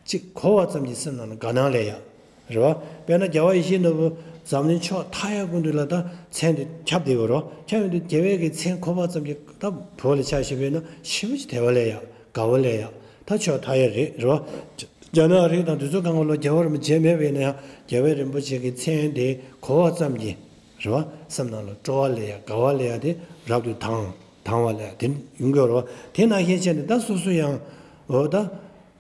གཅིག་གོ་བ་ཙམ་གྱིས་སེམས་ནང་ལ་དགའ་སྣང་སླེབས་ཡ། རེད་བ། དཔེར་ན་རྒྱལ་བ་ཡིད་བཞིན་ནོར་བུ་འཛམ་གླིང་ཕྱོགས་མཐའ་ཡས་ཀུན་ཏུ་ལ་ད་མཚན་དེ་ཁྱབ་བསྡད་ཡོད་རེད་བ། ཁྱབ་ཡོང་དུས་རྒྱལ་བའི་གི་མཚན་གོ་བ་ཙམ་གྱིས་ད་བོད་ལ་ཆ་བཞག་པས་ན་ཞེ་པོ་ཅིག་དད་པ་སླེབས་ཡ། དགའ་བ་སླེབས་ཡ། ད་ཕྱོགས་མཐའ་ཡས་རེད། རེད་བ། རྒྱ་ནག་རིགས་དང་དེ་ཚོ་གང་ག་ལ་རྒྱལ་བ་རིན་པོ་ཆེ་མེད་པ་ཡིན་ན་ཡང་རྒྱལ་བ་རིན་པོ་ཆེ་གི་མཚན་དེ་གོ་བ་ཙམ་གྱིས་རེད་བ། སེམས་ནང་ལ་སྤྲོ་བ་སླེབས་ཡ། དགའ་བ་སླེབས་ཡ་དེ་རབ་ཏུ་དང་དང་བ་སླེབས་ཡ་དེ་ཡོང་གི་ཡོད་རེད་བ། དེ་ནང་བཞིན་བྱས་ནས་ད་སོ་སོ་ཡང་འོ་ད།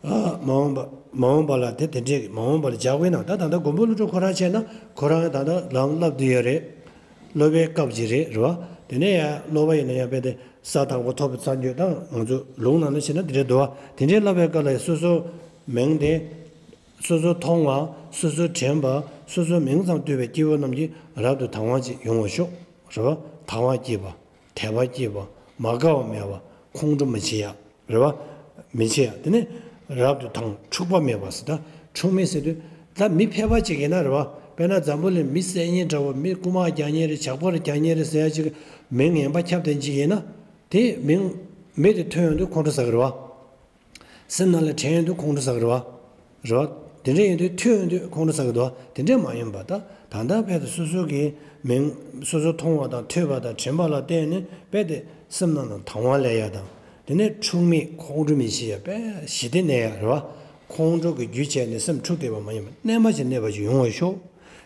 ཨ་མ་འོངས་པ། མ་འོངས་པ་ལ་དེ་དེ་འདྲས་མ་འོངས་པ་ལ་འཇགས་པའི་ནང་ད་ད་ལྟ་མགོན་པོ་ཀླུ་སྒྲུབ་ཁོ་རང་བྱས་ན་ཁོ་རང་ད་ལྟ་ལམ་བསླབ་བསྡད་ཡོད་རེད། སློབ་པའི་སྐབས་ཅིག་རེད། རེད་བ། དེ་ནས་ཡང་སློབ་པ་ཡིན་ན་ཡང་དཔེ་དེ་ས་དང་པོ་ཐོབ་པའི་མཚམས་སྦྱོར་དང་ང་ཚོ་ལུང་ནང་ལ་བྱས་ན་དེ་འདྲས་འདུག་བ། དེ་འདྲས་བསླབ་པའི་སྐབས་ལ་སོ་སོ་མིང་དེ་སོ་སོ་མཐོང་བ། སོ་སོ་དྲན་པ། སོ་སོ་མིང་ཙམ་ཐོས་པའི་སྐྱེ་བོ་རྣམས་ཀྱིས་རབ་ཏུ་དང་བ་ཅིག་ཡོང་བར་ཤོག། རེད་བ། དང་བ་སྐྱེས་པ། དད་པ་སྐྱེས་པ། མ་དགའ་བ་མེད་པ། ཁོང་ཁྲོ་མི་བྱེད་ཡ། རེད་བ། མི་བྱེད་ཡ། དེ་ནས་རབ་ཏུ་དང་འཁྲུགས་པ་མེད་པ་ཟེར། ད་འཁྲུགས་མེད་ཟེར་དུས་ད་མི་ཕལ་པ་ཅིག་ཡིན་ན་རེད་བ། དཔེར་ན་འཛམ་བུ་གླིང་མི་བསད་ཉེན་འདྲ་བོ། མི་རྐུ་མ་རྒྱག་ཉེན་རེད། ཇག་པ་རྒྱག་ཉེན་རེད་ཟེར་ཡ་ཅིག་མི་ངན་པ་ཁྱབ་ལྡན་ཅིག་ཡིན་ན། དེ་མིང་མི་དེ་ཐོས་ཡོང་དུས་ཁོང་ཁྲོ་ཟ་གི་རེད་བ། སེམས་ནང་ལ་དྲན་ཡོང་དུས་ཁོང་ཁྲོ་ཟ་གི་རེད་བ། རེད་བ། དེ་འདྲ་ཡིན་དུས་ཐོས་ཡོང་དུས་ཁོང་ཁྲོ་ཟ་གི་འདུག་བ། དེ་འདྲ་མ་ཡིན་པ། ད་ད་ལྟ་དཔེ་དེ་སོ་སོ་གི་མིང་སོ་སོ་མཐོང་བ་དང་ཐོས་པ་དང་དྲན་པ་ལ་བརྟེན་ནས་དཔེ་དེ་སེམས་ནང་ལ་དང་བ་སླེབས་ཡ་དང་། དེ་ནས་འཁྲུགས་མེད་ཁོང་ཁྲོ་མི་བྱེད་ཡ། དཔེ་ཞི་བདེ་གནས་ཡ་རེད་བ། ཁོང་ཁྲོ་གི་རྒྱུ་བྱས་ནས་སེམས་འཁྲུགས་བསྡད་པ་མ་ཡིན་པ་རྣལ་མ་ཞིག་གནས་པ་ཞིག་ཡོང་བར་ཤོག།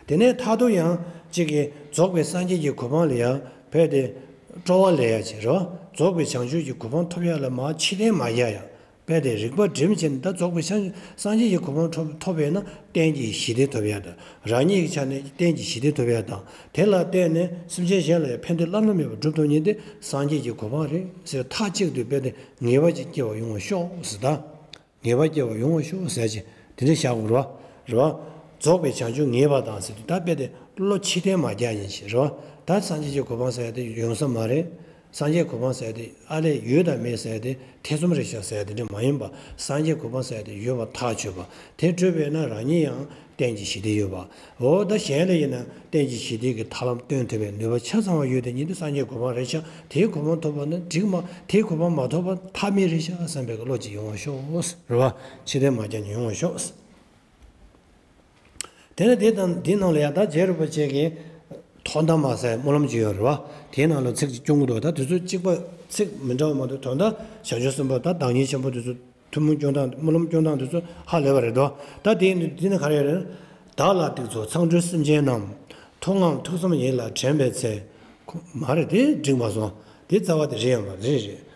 དེ་ནས་མཐར་ཐུག་ཡང་གཅིག་གིས་རྫོགས་པའི་སངས་རྒྱས་ཀྱི་གོ་འཕང་ལ་ཡང་དཔེ་དེ་སྤྲོ་བ་སླེབས་ཡ་ཅིག་རེད་བ། རྫོགས་པའི་བྱང་ཆུབ་ཀྱི་གོ་འཕང་ཐོབ་ཡ་ལ་མར་ཕྱིར་འཐེན་མ་རྒྱག་ཡ། དཔེ་དེ་རིག་པ་སྒྲིམ་བྱས་ནས་ད་རྫོགས་པའི་སངས་སངས་རྒྱས་ཀྱི་གོ་འཕང་ཐོབ་ཐོབ་པས་ན་གཏན་གྱི་ཞི་བདེ་ཐོབ་ཡ་དང་། རང་ཉིད་ཀྱི་ཆ་ནས་གཏན་གྱི་ཞི་བདེ་ཐོབ་ཡ་དང་། དེ་ལ་བརྟེན་ནས་སེམས་ཅན་གཞན་ལ་ཡང་ཕན་བདེ་བླ་ན་མེད་པ་སྒྲུབ་ཐུབ་མཁན་དེ་སངས་རྒྱས་ཀྱི་གོ་འཕང་རེད་ཟེར། མཐའ་གཅིག་ཏུ་དཔེ་དེ་ངེས་པ་ཅིག་སྐྱེ་བ་ཡོང་བར་ཤོག་ཟེར། ད་ངེས་པ་སྐྱེ་བ་ཡོང་བར་ཤོག་ཟེར་ཅིག་དེ་འདྲ་བཞག་དགོས་རེད་བ། རེད་བ། རྫོགས་པའི་བྱང་ཆུབ་ངེས་པ་དང་ཟེར་དུས་ད་དཔེ་དེ་བློ་ཕྱིར་འཐེན་མ་རྒྱག་ཡིན་ཞེས་རེད་བ། ད་སངས་རྒྱས་ཀྱི་གོ་འཕང་ཟེར་ཡ་དེ་ཡོང་ས་མ་རེད། སངས་རྒྱས་གོ་འཕང་ཟེར་ཡ་དེ་ཨ་ལས་ཡོད་དང་མེད་ཟེར་ཡ་དེ་ཐེ་ཚོམ་རེད་ཤག་ཟེར་ཡ་དེ་འདྲ་མ་ཡིན་པ། སངས་རྒྱས་གོ་འཕང་ཟེར་ཡ་དེ་ཡོད་པ་ཐག་ཆོད་པ། དེ་གྲུབ་པས་ན་རང་ཉིད་ཡང་གཏན་གྱི་ཞི་བདེ་ཡོད་པ། འོ་ད་གཞན་ལ་ཡིན་ན་གཏན་གྱི་ཞི་བདེ་གི་ཐར་ལམ་སྟོན་ཐུབ་པའི་ནུས་པ་ཆ་ཚང་བ་ཡོད་དེ་ཉིད་དུ་སངས་རྒྱས་གོ་འཕང་རེད་ཤག། དེའི་གོ་འཕང་ཐོབ་པ་ནི་འགྲིག་མ། དེའི་གོ་འཕང་མ་ཐོབ་པ་ཐབས་མེད་རེད་ཤག་བསམ་པའི་བློ་ཅིག་ཡོང་བ་ཤོག། རེད་བ། ཕྱིར་འཐེན་མ་རྒྱག་ནས་ཡོང་བ་ཤོག། དེ་ནས་དེ་དང་དེའི་ནང་ལ་ཡང་ད་རྗེ་རིན་པོ་ཆེ་གིས་ཐོག་མཐའ་མ་ཟེར་སྨོན་ལམ་ཅིག་ཡོད་རེད་བ། དེའི་ནང་ལ་ཚིག་ཅིག་སྐྱོན་གྱི་འདུག། ད་དེ་ཚོ་གཅིག་པ་ཚིག་མི་འདྲ་བ་མ་གཏོགས་དོན་དག་བྱང་ཆུབ་སེམས་དཔའ་ད་བདག་ཉིད་ཆེན་པོ་དེ་ཚོ། ཐུན་མོང་སྐྱོང་སྟངས། སྨོན་ལམ་སྐྱོང་སྟངས་དེ་ཚོ་ཧ་ལས་པ་རེད་དོ། ད་དེ་འདི་ནི་ག་རེ་རེད། བདག་ལ་གཏེར་ཚོགས་མཚང་འབྲུ་སེམས་ཅན་རྣམས། མཐོང་ངམ་ཐུགས་བསམ་ཡིད་ལ་དྲན་པའི་ཚེ། ཁོ་མ་རེད། དེ་འགྲིག་མ་སོང་། དེ་རྩ་བ་དེ་རེད། ཡང་མ་རེད། རེད།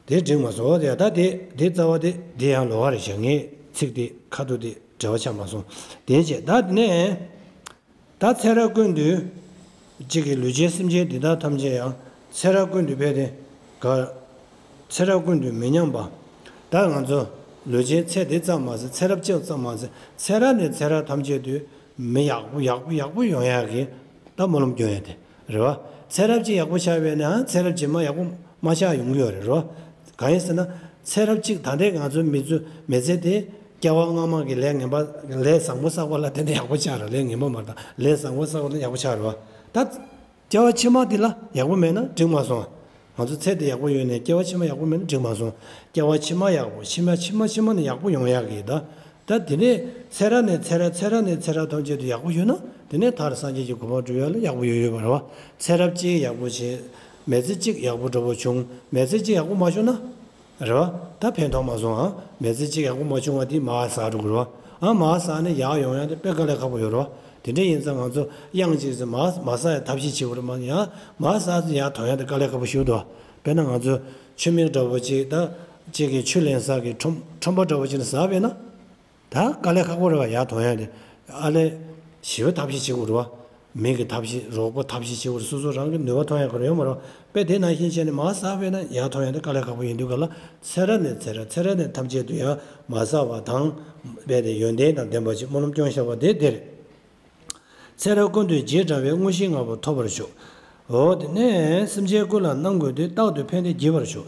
དེ་འགྲིག་མ་སོང་། དེ་ད་དེ་དེ་རྩ་བ་དེ་དེ་ཡང་ལོགས་ཀ་རེད་བཞག་ངས་ཚིག་དེ་ཁ་ཐུག་དེ་འབྲེལ་བ་ཆགས་མ་སོང་། དེ་བྱས་ད་དེ་ནས། ད་ཚེ་རབས་ཀུན་ཏུ། གཅིག་གིས་ལུས་ཅན་སེམས་ཅན་འདི་དག་ཐམས་ཅད་ཡང་ཚེ་རབས་ཀུན་ཏུ་འཕེལ་ཏེ་ག་ཚེ་རབས་ཀུན་ཏུ་མི་ཉམས་པ། ད་ང་ཚོ་ལུས་ཅན་ཚེ་འདི་ཙམ་མ་ཟད་ཚེ་རབས་གཅིག་ཙམ་མ་ཟད་ཚེ་རབས་ནས་ཚེ་རབས་ཐམས་ཅད་དུ་མི་ཡག་པོ་ཡག་པོ་ཡག་པོ་ཡོང་ཡག་གི་ད་སྨོན་ལམ་སྐྱོན་ཡ་དེ་རེད་བ། ཚེ་རབས་གཅིག་ཡག་པོ་ཆགས་པས་ན་ཚེ་རབས་རྗེས་མ་ཡག་པོ་མ་ཆགས་ཡོང་གི་ཡོད་རེད་རོ། གང་ཡིན་ཟེར་ན། ཚེ་རབས་གཅིག་ད་ལྟའི་ང་ཚོའི་མི་ཚོ་མི་ཚེ་དེ་སྐྱེ་བ་སྔ་མ་གི་ལས་ངན་པ་ལས་བཟང་པོ་བསགས་པ་ལ་དེ་འདྲ་ཡག་པོ་ཆགས་རེད། ལས་ངན་པ་མ་རེད་ད། ལས་བཟང་པོ་བསགས་པ་ལ་ཡག་པོ་ཆགས་རེད་བ། ད་སྐྱེ་བ་ཕྱི་མ་དེ་ལ་ཡག་པོ་མེད་ན་འགྲིག་མ་སོང་། ང་ཚོ་ཚེ་འདི་ཡག་པོ་ཡོད་ནས་སྐྱེ་བ་ཕྱི་མ་ཡག་པོ་མེད་ན་འགྲིག་མ་སོང་། སྐྱེ་བ་ཕྱི་མ་ཡག་པོ་ཕྱི་མ་ཕྱི་མ་ཕྱི་མ་ནས་ཡག་པོ་ཡོང་ཡག་གི་ད། ད་དེ་ནས་ཚེ་རབས་ནས་ཚེ་རབས་ཚེ་རབས་ནས་ཚེ་རབས་ཐམས་ཅད་དུ་ཡག་པོ་ཡོད་ན་དེ་ནས་མཐར་སངས་རྒྱས་ཀྱི་གོ་འཕང་སྒྲུབ་ཡག་ལ་ཡག་པོ་ཡོད་ཡོད་པ་རེད་བ། ཚེ་རབས་གཅིག་ཡག་པོ་བྱས། མི་ཚེ་གཅིག་ཡག་པོ་འགྲོ་བ་བྱུང་། མི་ཚེ་གཅིག་ཡག་པོ་མ་བྱུང་ན། རེད་བ། ད་ཕན་ཐོགས་མ་སོང་ཨ། མི་ཚེ་གཅིག་ཡག་པོ་མ་བྱུང་བ་དེ་མར་ཟག་འགྲོ་གི་རེད་བ། ཨ་མར་ཟག་ནས་ཡར་ཡོང་ཡག་དེ་དཔེ་དཀའ་ལས་ཁག་པོ་ཡོད་རེད་བ། དེ་འདྲ་ཡིན་ཙང་ང་ཚོ་གཡང་གཅིག་ཙམ་མར་མར་ཟག་ཡག་ཐབས་ཤེས་བྱེད་དགོས་རེད་མ་ཡང་མར་ཟག་ཙམ་ཡར་ཐོན་ཡག་དེ་དཀའ་ལས་ཁག་པོ་ཞིག་འདུག་དཔེར་ན་ང་ཚོ་ཆུ་མིག་འདྲ་བོ་གཅིག་ད་གཅིག་གིས་ཆུ་ལེན་ས་གི་ཁྲོམ་ཁྲོམ་པ་འདྲ་བོ་གཅིག་ནས་ཟག་པས་ན། ད་དཀའ་ལས་ཁག་པོ་རེད་བ། ཡར་ཐོན་ཡག་དེ་ཨ་ལས་ཞི་བའི་ཐབས་ཤེས་བྱེད་དགོས་རེད་བ། མི་གི་ཐབས་ཤེས་རོགས་པ་ཐབས་ཤེས་བྱེད་དགོས་རེད། སོ་སོ་རང་གི་ནུས་པ་ཐོན་ཡག་གི་རེད་ཡོད་མ་རེད་བ། དཔེ་དེ་ནང་བཞིན་བྱས་ནས་མར་ཟག་པས་ན་ཡར་ཐོན་ཡག་དེ་དཀའ་ལས་ཁག་པོ་ཡིན་དུས་ག་ལ་ཚེ་རབས་ནས་ཚེ་རབས་ཚེ་རབས་ནས་ཐམས་ཅད་དུ་ཡང་མ་ཟག་པ་དང་། རྦད་དེ་ཡོན་ཏན་དང་ལྡན་པ་ཅིག་སྨོན་ལམ་སྐྱོན་བཞག་པ་དེ་དེ་རེད། ཚེ་རབས་ཀུན་ཏུ་རྗེས་འབྲང་བའི་དངོས་གཞི་ལྔ་པོ་ཐོབ་པར་ཤོག་འོ་དེ་ནས་སེམས་ཅན་ཀུན་ལ་རྣམ་དགོས་ཏེ་རྟག་ཏུ་ཕན་བདེ་བགྱིད་པར་ཤོག་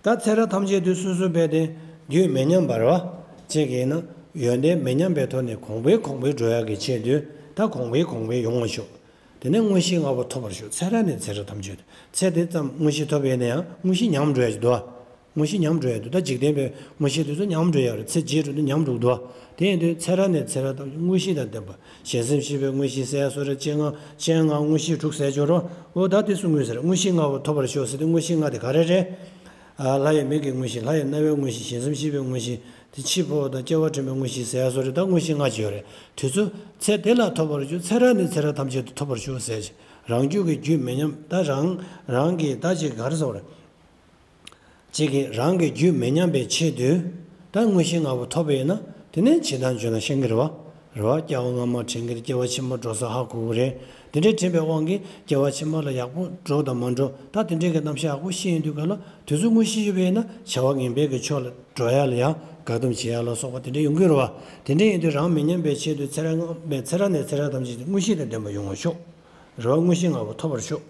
ད་ཚེ་རབས་ཐམས་ཅད་དུ་སོ་སོ་རྦད་དེ་རྒྱུད་མི་ཉམས་པར་བ། ཅིག་ཡིན་ན་ཡོན་ཏན་མི་ཉམས་པའི་ཐོག་ནས་གོང་འཕེལ་གོང་འཕེལ་འགྲོ་ཡག་གི་ཆེད་དུ་ད་གོང་འཕེལ་གོང་འཕེལ་ཡོང་བར་ཤོག་དེ་ནས་དངོས་གཞི་ལྔ་པོ་ཐོབ་པར་ཤོག་ཚེ་རབས་ནས་ཚེ་རབས་ཐམས་ཅད་དུ་ཚེ་འདི་ཙམ་དངོས་གཞི་ཐོབ་ཡོད་ན་ཡང་དངོས་གཞི་ཉམས་འགྲོ་ཡག་ཅིག་འདུག་ཨ། དངོས་གཞི་ཉམས་འགྲོ་ཡག་འདུག་ད་འཇིག་རྟེན་པའི་དངོས་གཞི་དེ་ཚོ་ཉམས་འགྲོ་ཡག་རེད། ཚེ་རྗེས་འགྲོ་དུས་ཉམས་འགྲོ་གི་འདུག་ཨ། དེ་ཡིན་དུས་ཚེ་རབས་ནས་ཚེ་རབས་ཐམས་ཅད་དངོས་གཞི་དང་ལྡན་པ། གཞན་སེམས་ཤེས་པའི་དངོས་གཞི་ཟེར་ཡག་སོགས་རེད། སྤྱན་སྔ་སྤྱན་སྔ་དངོས་གཞི་དྲུག་ཟེར་ཆོག་རོ། འོ་ད་དེ་གསུང་གི་ཡོད་ས་རེད། དངོས་གཞི་ལྔ་པོ་ཐོབ་པར་ཤོག་ཟེར་དུས་དངོས་གཞི་ལྔ་དེ་ག་རེ་རེད། ཨ་ལྷ་ཡི་མིག་གི་དངོས་གཞི། ལྷ་ཡི་རྣ་བའི་དངོས་གཞི། གཞན་སེམས་ཤེས་པའི་དངོས་གཞི། དེ་འཆི་འཕོ་དང་སྐྱེ་བ་དྲན་པའི་དངོས་གཞི་ཟེར་ཡག་སོགས་རེད། ད་དངོས་གཞི་ལྔ་ཅིག་ཡོད་རེད། དེ་ཚོ་ཚེ་འདི་ལ་ཐོབ་པར་ཤོག་ཚེ་རབས་ནས་ཚེ་རབས་ཐམས་ཅད་དུ་ཐོབ་པར་ཤོག་ཟེར་ཅིག་རང་རྒྱུད་ཀྱི་རྒྱུད་མི་ཉམས། ད་རང་རང་གི་ད་ཅིག་ག་རེ་ཟེར་བ་རེད། གཅིག་གིས་རང་གི་རྒྱུད་མི་ཉམས་པའི་ཆེད་དུ། ད་དངོས་གཞི་ལྔ་པོ་ཐོབ་པ་ཡིན་ན་དེ་ནས་ཇི་ལྟར་འབྱུང་ན་ཤེས་ཀྱི་རེད་བ། རེད་བ། སྐྱེ་བ་སྔ་མ་དྲན་གྱི་རེད། སྐྱེ་བ་ཕྱི་མ་འགྲོ་ས་ཧ་གོ་གི་རེད། དེ་འདྲའི་དྲན་པའི་དབང་གིས་སྐྱེ་བ་ཕྱི་མ་ལ་ཡག་པོ་འགྲོ་དང་མ་འགྲོ་ད་དེ་འདྲའི་གི་རྣམ་གཞག་ཡག་པོ་ཤེས་ཡོང་དུས་ག་ལ་དུས་ཚོད་དངོས་གཞི་ཡོད་པ་ཡིན་ན་བྱ་བ་ངན་པའི་གི་ཕྱོགས་ལ་འགྲོ་ཡག་ལ་ཡང་དགག་སྡོམ་བྱེད་ཡག་ལ་སོགས་པ་དེ་འདྲ་ཡོང་གི་རེད་བ། དེ་འདྲ་ཡིན་དུས་རང་མི་ཉམས་པའི་ཆེད་དུ་ཚེ་རབས་སྔ་མའི་ཚེ་རབས་ནས་ཚེ་རབས་ཐམས་ཅད་དུ་དངོས་གཞི་དང་ལྡན་པ་ཡོང་བར་ཤོག་རེ་བ་དངོས་གཞི་ལྔ་པོ་ཐོབ་པར་ཤོག་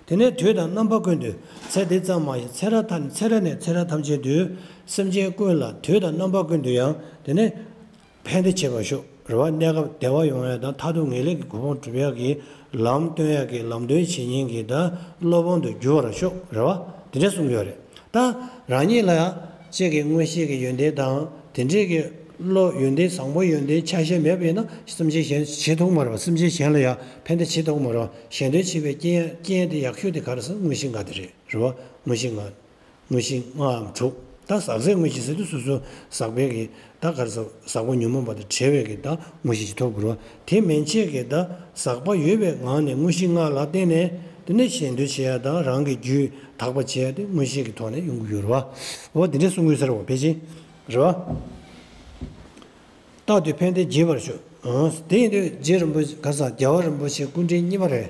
དེ་ནས་དུས་དང་རྣམ་པ་ཀུན་ཏུ་ཚེ་འདི་ཙམ་མ་ཡིན་ཚེ་རབས་ཐམས་ཚེ་རབས་ནས་ཚེ་རབས་ཐམས་ཅད་དུ་སེམས་ཅན་ཀུན་ལ་དུས་དང་རྣམ་པ་ཀུན་ཏུ་ཡང་དེ་ནས་ཕན་བདེ་བྱེད་པར་ཤོག་རེ་བ་གནས་སྐབས་བདེ་བ་ཡོང་ཡག་དང་མཐར་ཐུག་ངེས་ལེགས་ཀྱི་གོ་འཕང་སྒྲུབ་ཡག་གི་ལམ་སྟོན་ཡག་གི་ལམ་སྟོན་བྱེད་མཁན་གྱི་ད་སློབ་དཔོན་དུ་འགྱུར་བར་ཤོག་རེ་བ་དེ་འདྲ་གསུང་གི་ཡོད་རེད། ད་རང་ཉིད་ལ་ཡང་གཅིག་གི་མངོན་ཤེས་ཀྱི་ཡོན་ཏན་དང་དེ་འདྲས་ཀྱི་བློ་ཡོན་ཏན་བཟང་པོ་ཡོན་ཏན་ཆ་ཤས་མེད་པ་ཡིན་ན་སེམས་ཅན་གཞན་བྱེད་ཐུབ་མ་རེད་བ། སེམས་ཅན་གཞན་ལ་ཡང་ཕན་བདེ་བྱེད་ཐུབ་མ་རེད་བ། གཞན་དོན་བྱེད་པའི་རྐྱེན་རྐྱེན་དེ་ཡག་ཤོས་དེ་ག་རེ་ཟེར་དངོས་གཞི་ལྔ་དེ་རེད་རེད་བ། དངོས་གཞི་ལྔ། དངོས་གཞི་ལྔའམ་དྲུག་ད་ཟག་ཟད་དངོས་གཞི་ཟེར་དུས་སོ་སོ་ཟག་པའི་གི་ད་ག་རེ་ཟེར་ཟག་པ་ཉོན་མོངས་པ་དང་བྲལ་བའི་གི་ད་དངོས་གཞི་ཅིག་ཐོབ་དགོས་རེད་བ། དེ་མན་ཆད་ཀྱི་ད་ཟག་པ་ཡོད་པའི་ངང་ནས་དངོས་གཞི་ལྔ་ལ་བརྟེན་ནས་དེ་ནས་གཞན་དོན་བྱེད་ཡ་དང་རང་གི་རྒྱུད་དག་པ་བྱེད་ཡ་དེ་དངོས་གཞི་གི་ཐོག་ནས་ཡོང་གི་ཡོད་རེད་བ། འོ་དེ་འདྲས་གསུང་གི་ཡོད་ས་རེད་བ། ཕལ་ཆེར་རེད་བ། རྟག་ཏུ་ཕན་བདེ་བགྱིད་པར་ཤོག་འོ་དེ་ཡིན་དུས་རྗེ་རིན་པོ་ག་ས་རྒྱལ་བ་རིན་པོ་ཆེ་སྐུ་ཕྲེང་གཉིས་པ་རེད།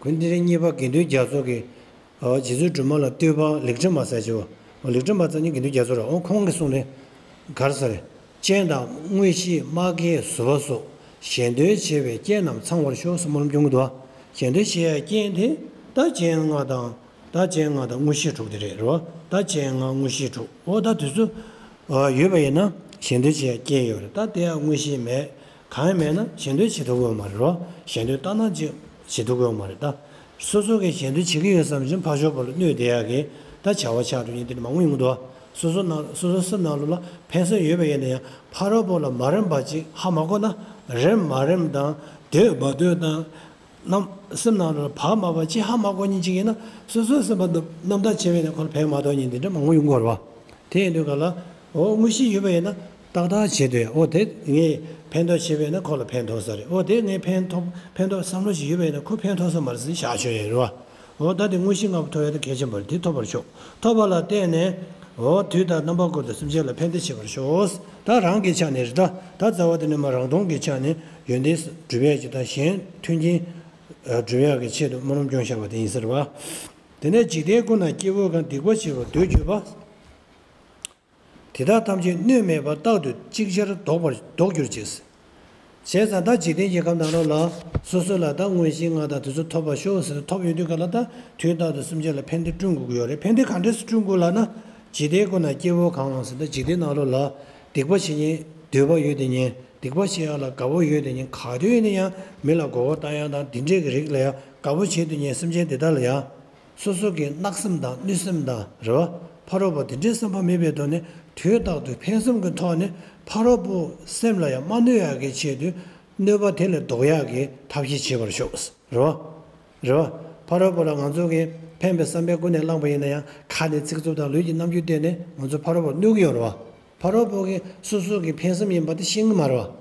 སྐུ་ཕྲེང་གཉིས་པ་དགེ་འདུན་རྒྱ་མཚོ་གི་རྗེ་བཙུན་སྒྲོལ་མ་ལ་བསྟོད་པ་ལེགས་ཕྲེང་མ་ཟེར་ཅིག་འོ་ལེགས་ཕྲེང་མ་ཟེར་ནི་དགེ་འདུན་རྒྱ་མཚོ་རེད། འོ་ཁོང་གིས་གསུངས་ནས་ག་རེ་ཟེར་རེད། སྤྱན་དང་དངོས་གཞི་སྨྲ་མཁན་ཟུར་པ་སོགས་གཞན་དོན་བྱེད་པའི་རྐྱེན་རྣམས་ཚང་བར་ཤོག་ཟེར་སྨོན་ལམ་སྐྱོན་གྱི་འདུག་གཞན་དོན་བྱེད་ཡ་རྐྱེན་དེ་ད་སྤྱན་སྔ་དང་ད་སྤྱན་སྔ་དང་དངོས་གཞི་དྲུག་དེ་རེད་རོ། ད་སྤྱན་སྔ་དངོས་གཞི་དྲུག་འོ་ད་དུས་ཚོད་ཡོད་པ་ཡིན་ན་གཞན་དོན་བྱེད་ཡ་རྐྱེན་ཡོད་རེད། ད་དེ་ཡང་དངོས་གཞི་མེད། གང་ཡང་མེད་ན་གཞན་དོན་བྱེད་ཐུབ་ཀྱི་ཡོད་མ་རེད་རོ། གཞན་དོན་ལྟ་ན་ཅིག་བྱེད་ཐུབ་ཀྱི་ཡོད་མ་རེད་ད། སོ་སོ་གིས་གཞན་དོན་བྱེད་ཀྱི་ཡོད་བསམ་བཞིན་ཕར་ཕྱོགས་པ་ལ་གནོད་བསྡད་ཡག་གི་ད་བྱ་བ་ཆགས་འགྲོ་མཁན་དེ་འདྲ་མང་པོ་ཡོང་གི་འདུག་སོ་སོ་ནང་སོ་སོ་སེམས་ནང་ལོགས་ལ་ཕན་སེམས་ཡོད་པ་ཡིན་ན་ཡང་ཕ་རོལ་པོ་ལ་མ་རན་པ་ཅིག་ཧ་མ་གོ་ན་རན་མ་རན་དང་འདོད་མ་འདོད་དང་ རྣམ་སེམས་ནང་ལ་བག་མ་བ་ཅི་ཧ་མ་གོ་ཉིན་ཅིག་ཡིན་ན་སོ་སོའི་སེམས་པ་རྣམ་རྣམ་དག་བྱས་པས་ན་ཁོ་ལ་ཕན་མ་ཐོགས་ཉིན་འདི་འདྲ་མང་པོ་ཡོང་གི་ཡོད་རེད་བ། དེ་ཡིན་དུས་ག་ལ་འོ་དངོས་གཞི་ཡོད་པ་ཡིན་ན་ཏག་ཏག་བྱེད་དུས་འོ་དེ་ངས་ཕན་ཐོགས་བྱས་པས་ན་ཁོ་ལ་ཕན་ཐོགས་ས་རེད། འོ་དེ་ངས་ཕན་ཐོགས་ཕན་ཐོགས་བསམ་བློ་ཞིག་ཡོད་པ་ཡིན་ན་ཁོ་ཕན་ཐོགས་ས་མ་རེད་ཟེར་བཞག་ཆོག་ཡོད་རེད་བ། འོ་ད་དེ་དངོས་གཞི་ལྔ་པོ་ཐོབ་ཡ་དེ་གལ་ཆེན་པོ་རེད། དེ་ཐོབ་པར་ཤོག་ཐོབ་པ་ལ་བརྟེན་ནས་འོ་དུས་དང་རྣམ་པ་ཀུན་ཏུ་སེམས་ཅན་ལ་ཕན་བདེ་བྱེད་པར་ཤོག་ད་རང་གི་ཆ་ནས་རེད། ད་ད་རྩ་བ་དེ་ནས་མ་རང་སྟོང་གི་ཆ་ནས་ཡོན་ཏན་སྒྲུབ་ཡ་ཅིག་དང་གཞན་མཐུན་རྐྱེན་སྒྲུབ་ཡ་གི་ཆེད་དུ་སྨོན་ལམ་སྐྱོན་བཞག་པ་དེ་ཡིན་ཟེར་བ། དེ་ནས་འཇིག་རྟེན་ཀུན་ན་སྐྱེ་བོའི་གང་སྡིག་པ་བྱེད་པར་འདོད་གྱུར་པ། དེ་དག་ཐམས་ཅད་གནོད་མེད་པར་རྟག་ཏུ་ཅིག་ཅར་བཟློག་པར་བཟློག་གྱུར་ཅིག་བྱས་ཙང་ད་འཇིག་རྟེན་གྱི་ཁམས་ནང་ལོགས་ལ་སོ་སོ་ལ་ད་དངོས་གཞི་ལྔ་དང་དེ་ཚོ་ཐོབ་པར་ཤོག་ཟེར་ཐོབ་ཡོང་དུས་ག་ལ་ད་དུས་རྟག་ཏུ་སེམས་ཅན་ལ་ཕན་བདེ་བསྐྲུན་དགོས་ཀྱི་ཡོད་རེད། ཕན་བདེ་ག་འདྲས་སེ་བསྐྲུན་དགོས་ལབ་ན། འཇིག་རྟེན་ཀུན་ན་སྐྱེ་བོ་གང་ཟེར་ད་འཇིག་རྟེན་ནང་ལོགས་ལ་སྡིག་པ་བྱེད་མཁན་འདོད་པ་ཡོད་དེ་ཉན་སྡིག་པ་བྱེད་ཡ་ལ་དགའ་བོ་ཡོད་དེ་ཉན་ག་དུས་ཡིན་ན་ཡང་མི་ལ་མགོ་སྐོར་བཏང་ཡ་དང་དེ་འདྲས་ཀྱི་རིགས་ལ་ཡང་དགའ་བོ་བྱེད་དེ་ཉན་སེམས་ཅན་དེ་དག་ལ་ཡང་། སོ་སོ་གི་གནག་སེམས་དང་གནོད་སེམས་དང་རེད་བ། ཕ་རོལ་པོ་དེ་འདྲའི་བསམ་པ་མེད་པའི་ཐོག་ནས་དུས་རྟག་ཏུ་ཕན་སེམས་ཀྱི་ཐོག་ནས་ཕ་རོལ་པོ་སེམས་ལ་ཡང་མ་གནོད་ཡག་གི་ཆེད་དུ་གནོད་པ་དེ་ལས་ལྡོག་ཡག་གི་ཐབས་ཤེས་བྱེད་པར་ཤོག་རེད་བ། རེད་བ། ཕ་རོལ་པོ་ལ་ང་ཚོ་གིས་ཕན་པའི་བསམ་པས་ཀུན་ནས་བསླངས་པ་ཡིན་ན་ཡང་ཁ་ནས་ཚིག་རྩུབ་དང་ལུས་ཀྱི་རྣམ་འགྱུར་བསྟན་ནས་ང་ཚོ་ཕ་རོལ་པོར་གནོད་ཀྱི་ཡོད་རེད་བ། ཕ་རོལ་པོ་གིས་སོ་སོ་གི་ཕན་སེམས་ཡིན་པ་དེ་ཤེས་ཀྱི་མ་རེད་བ།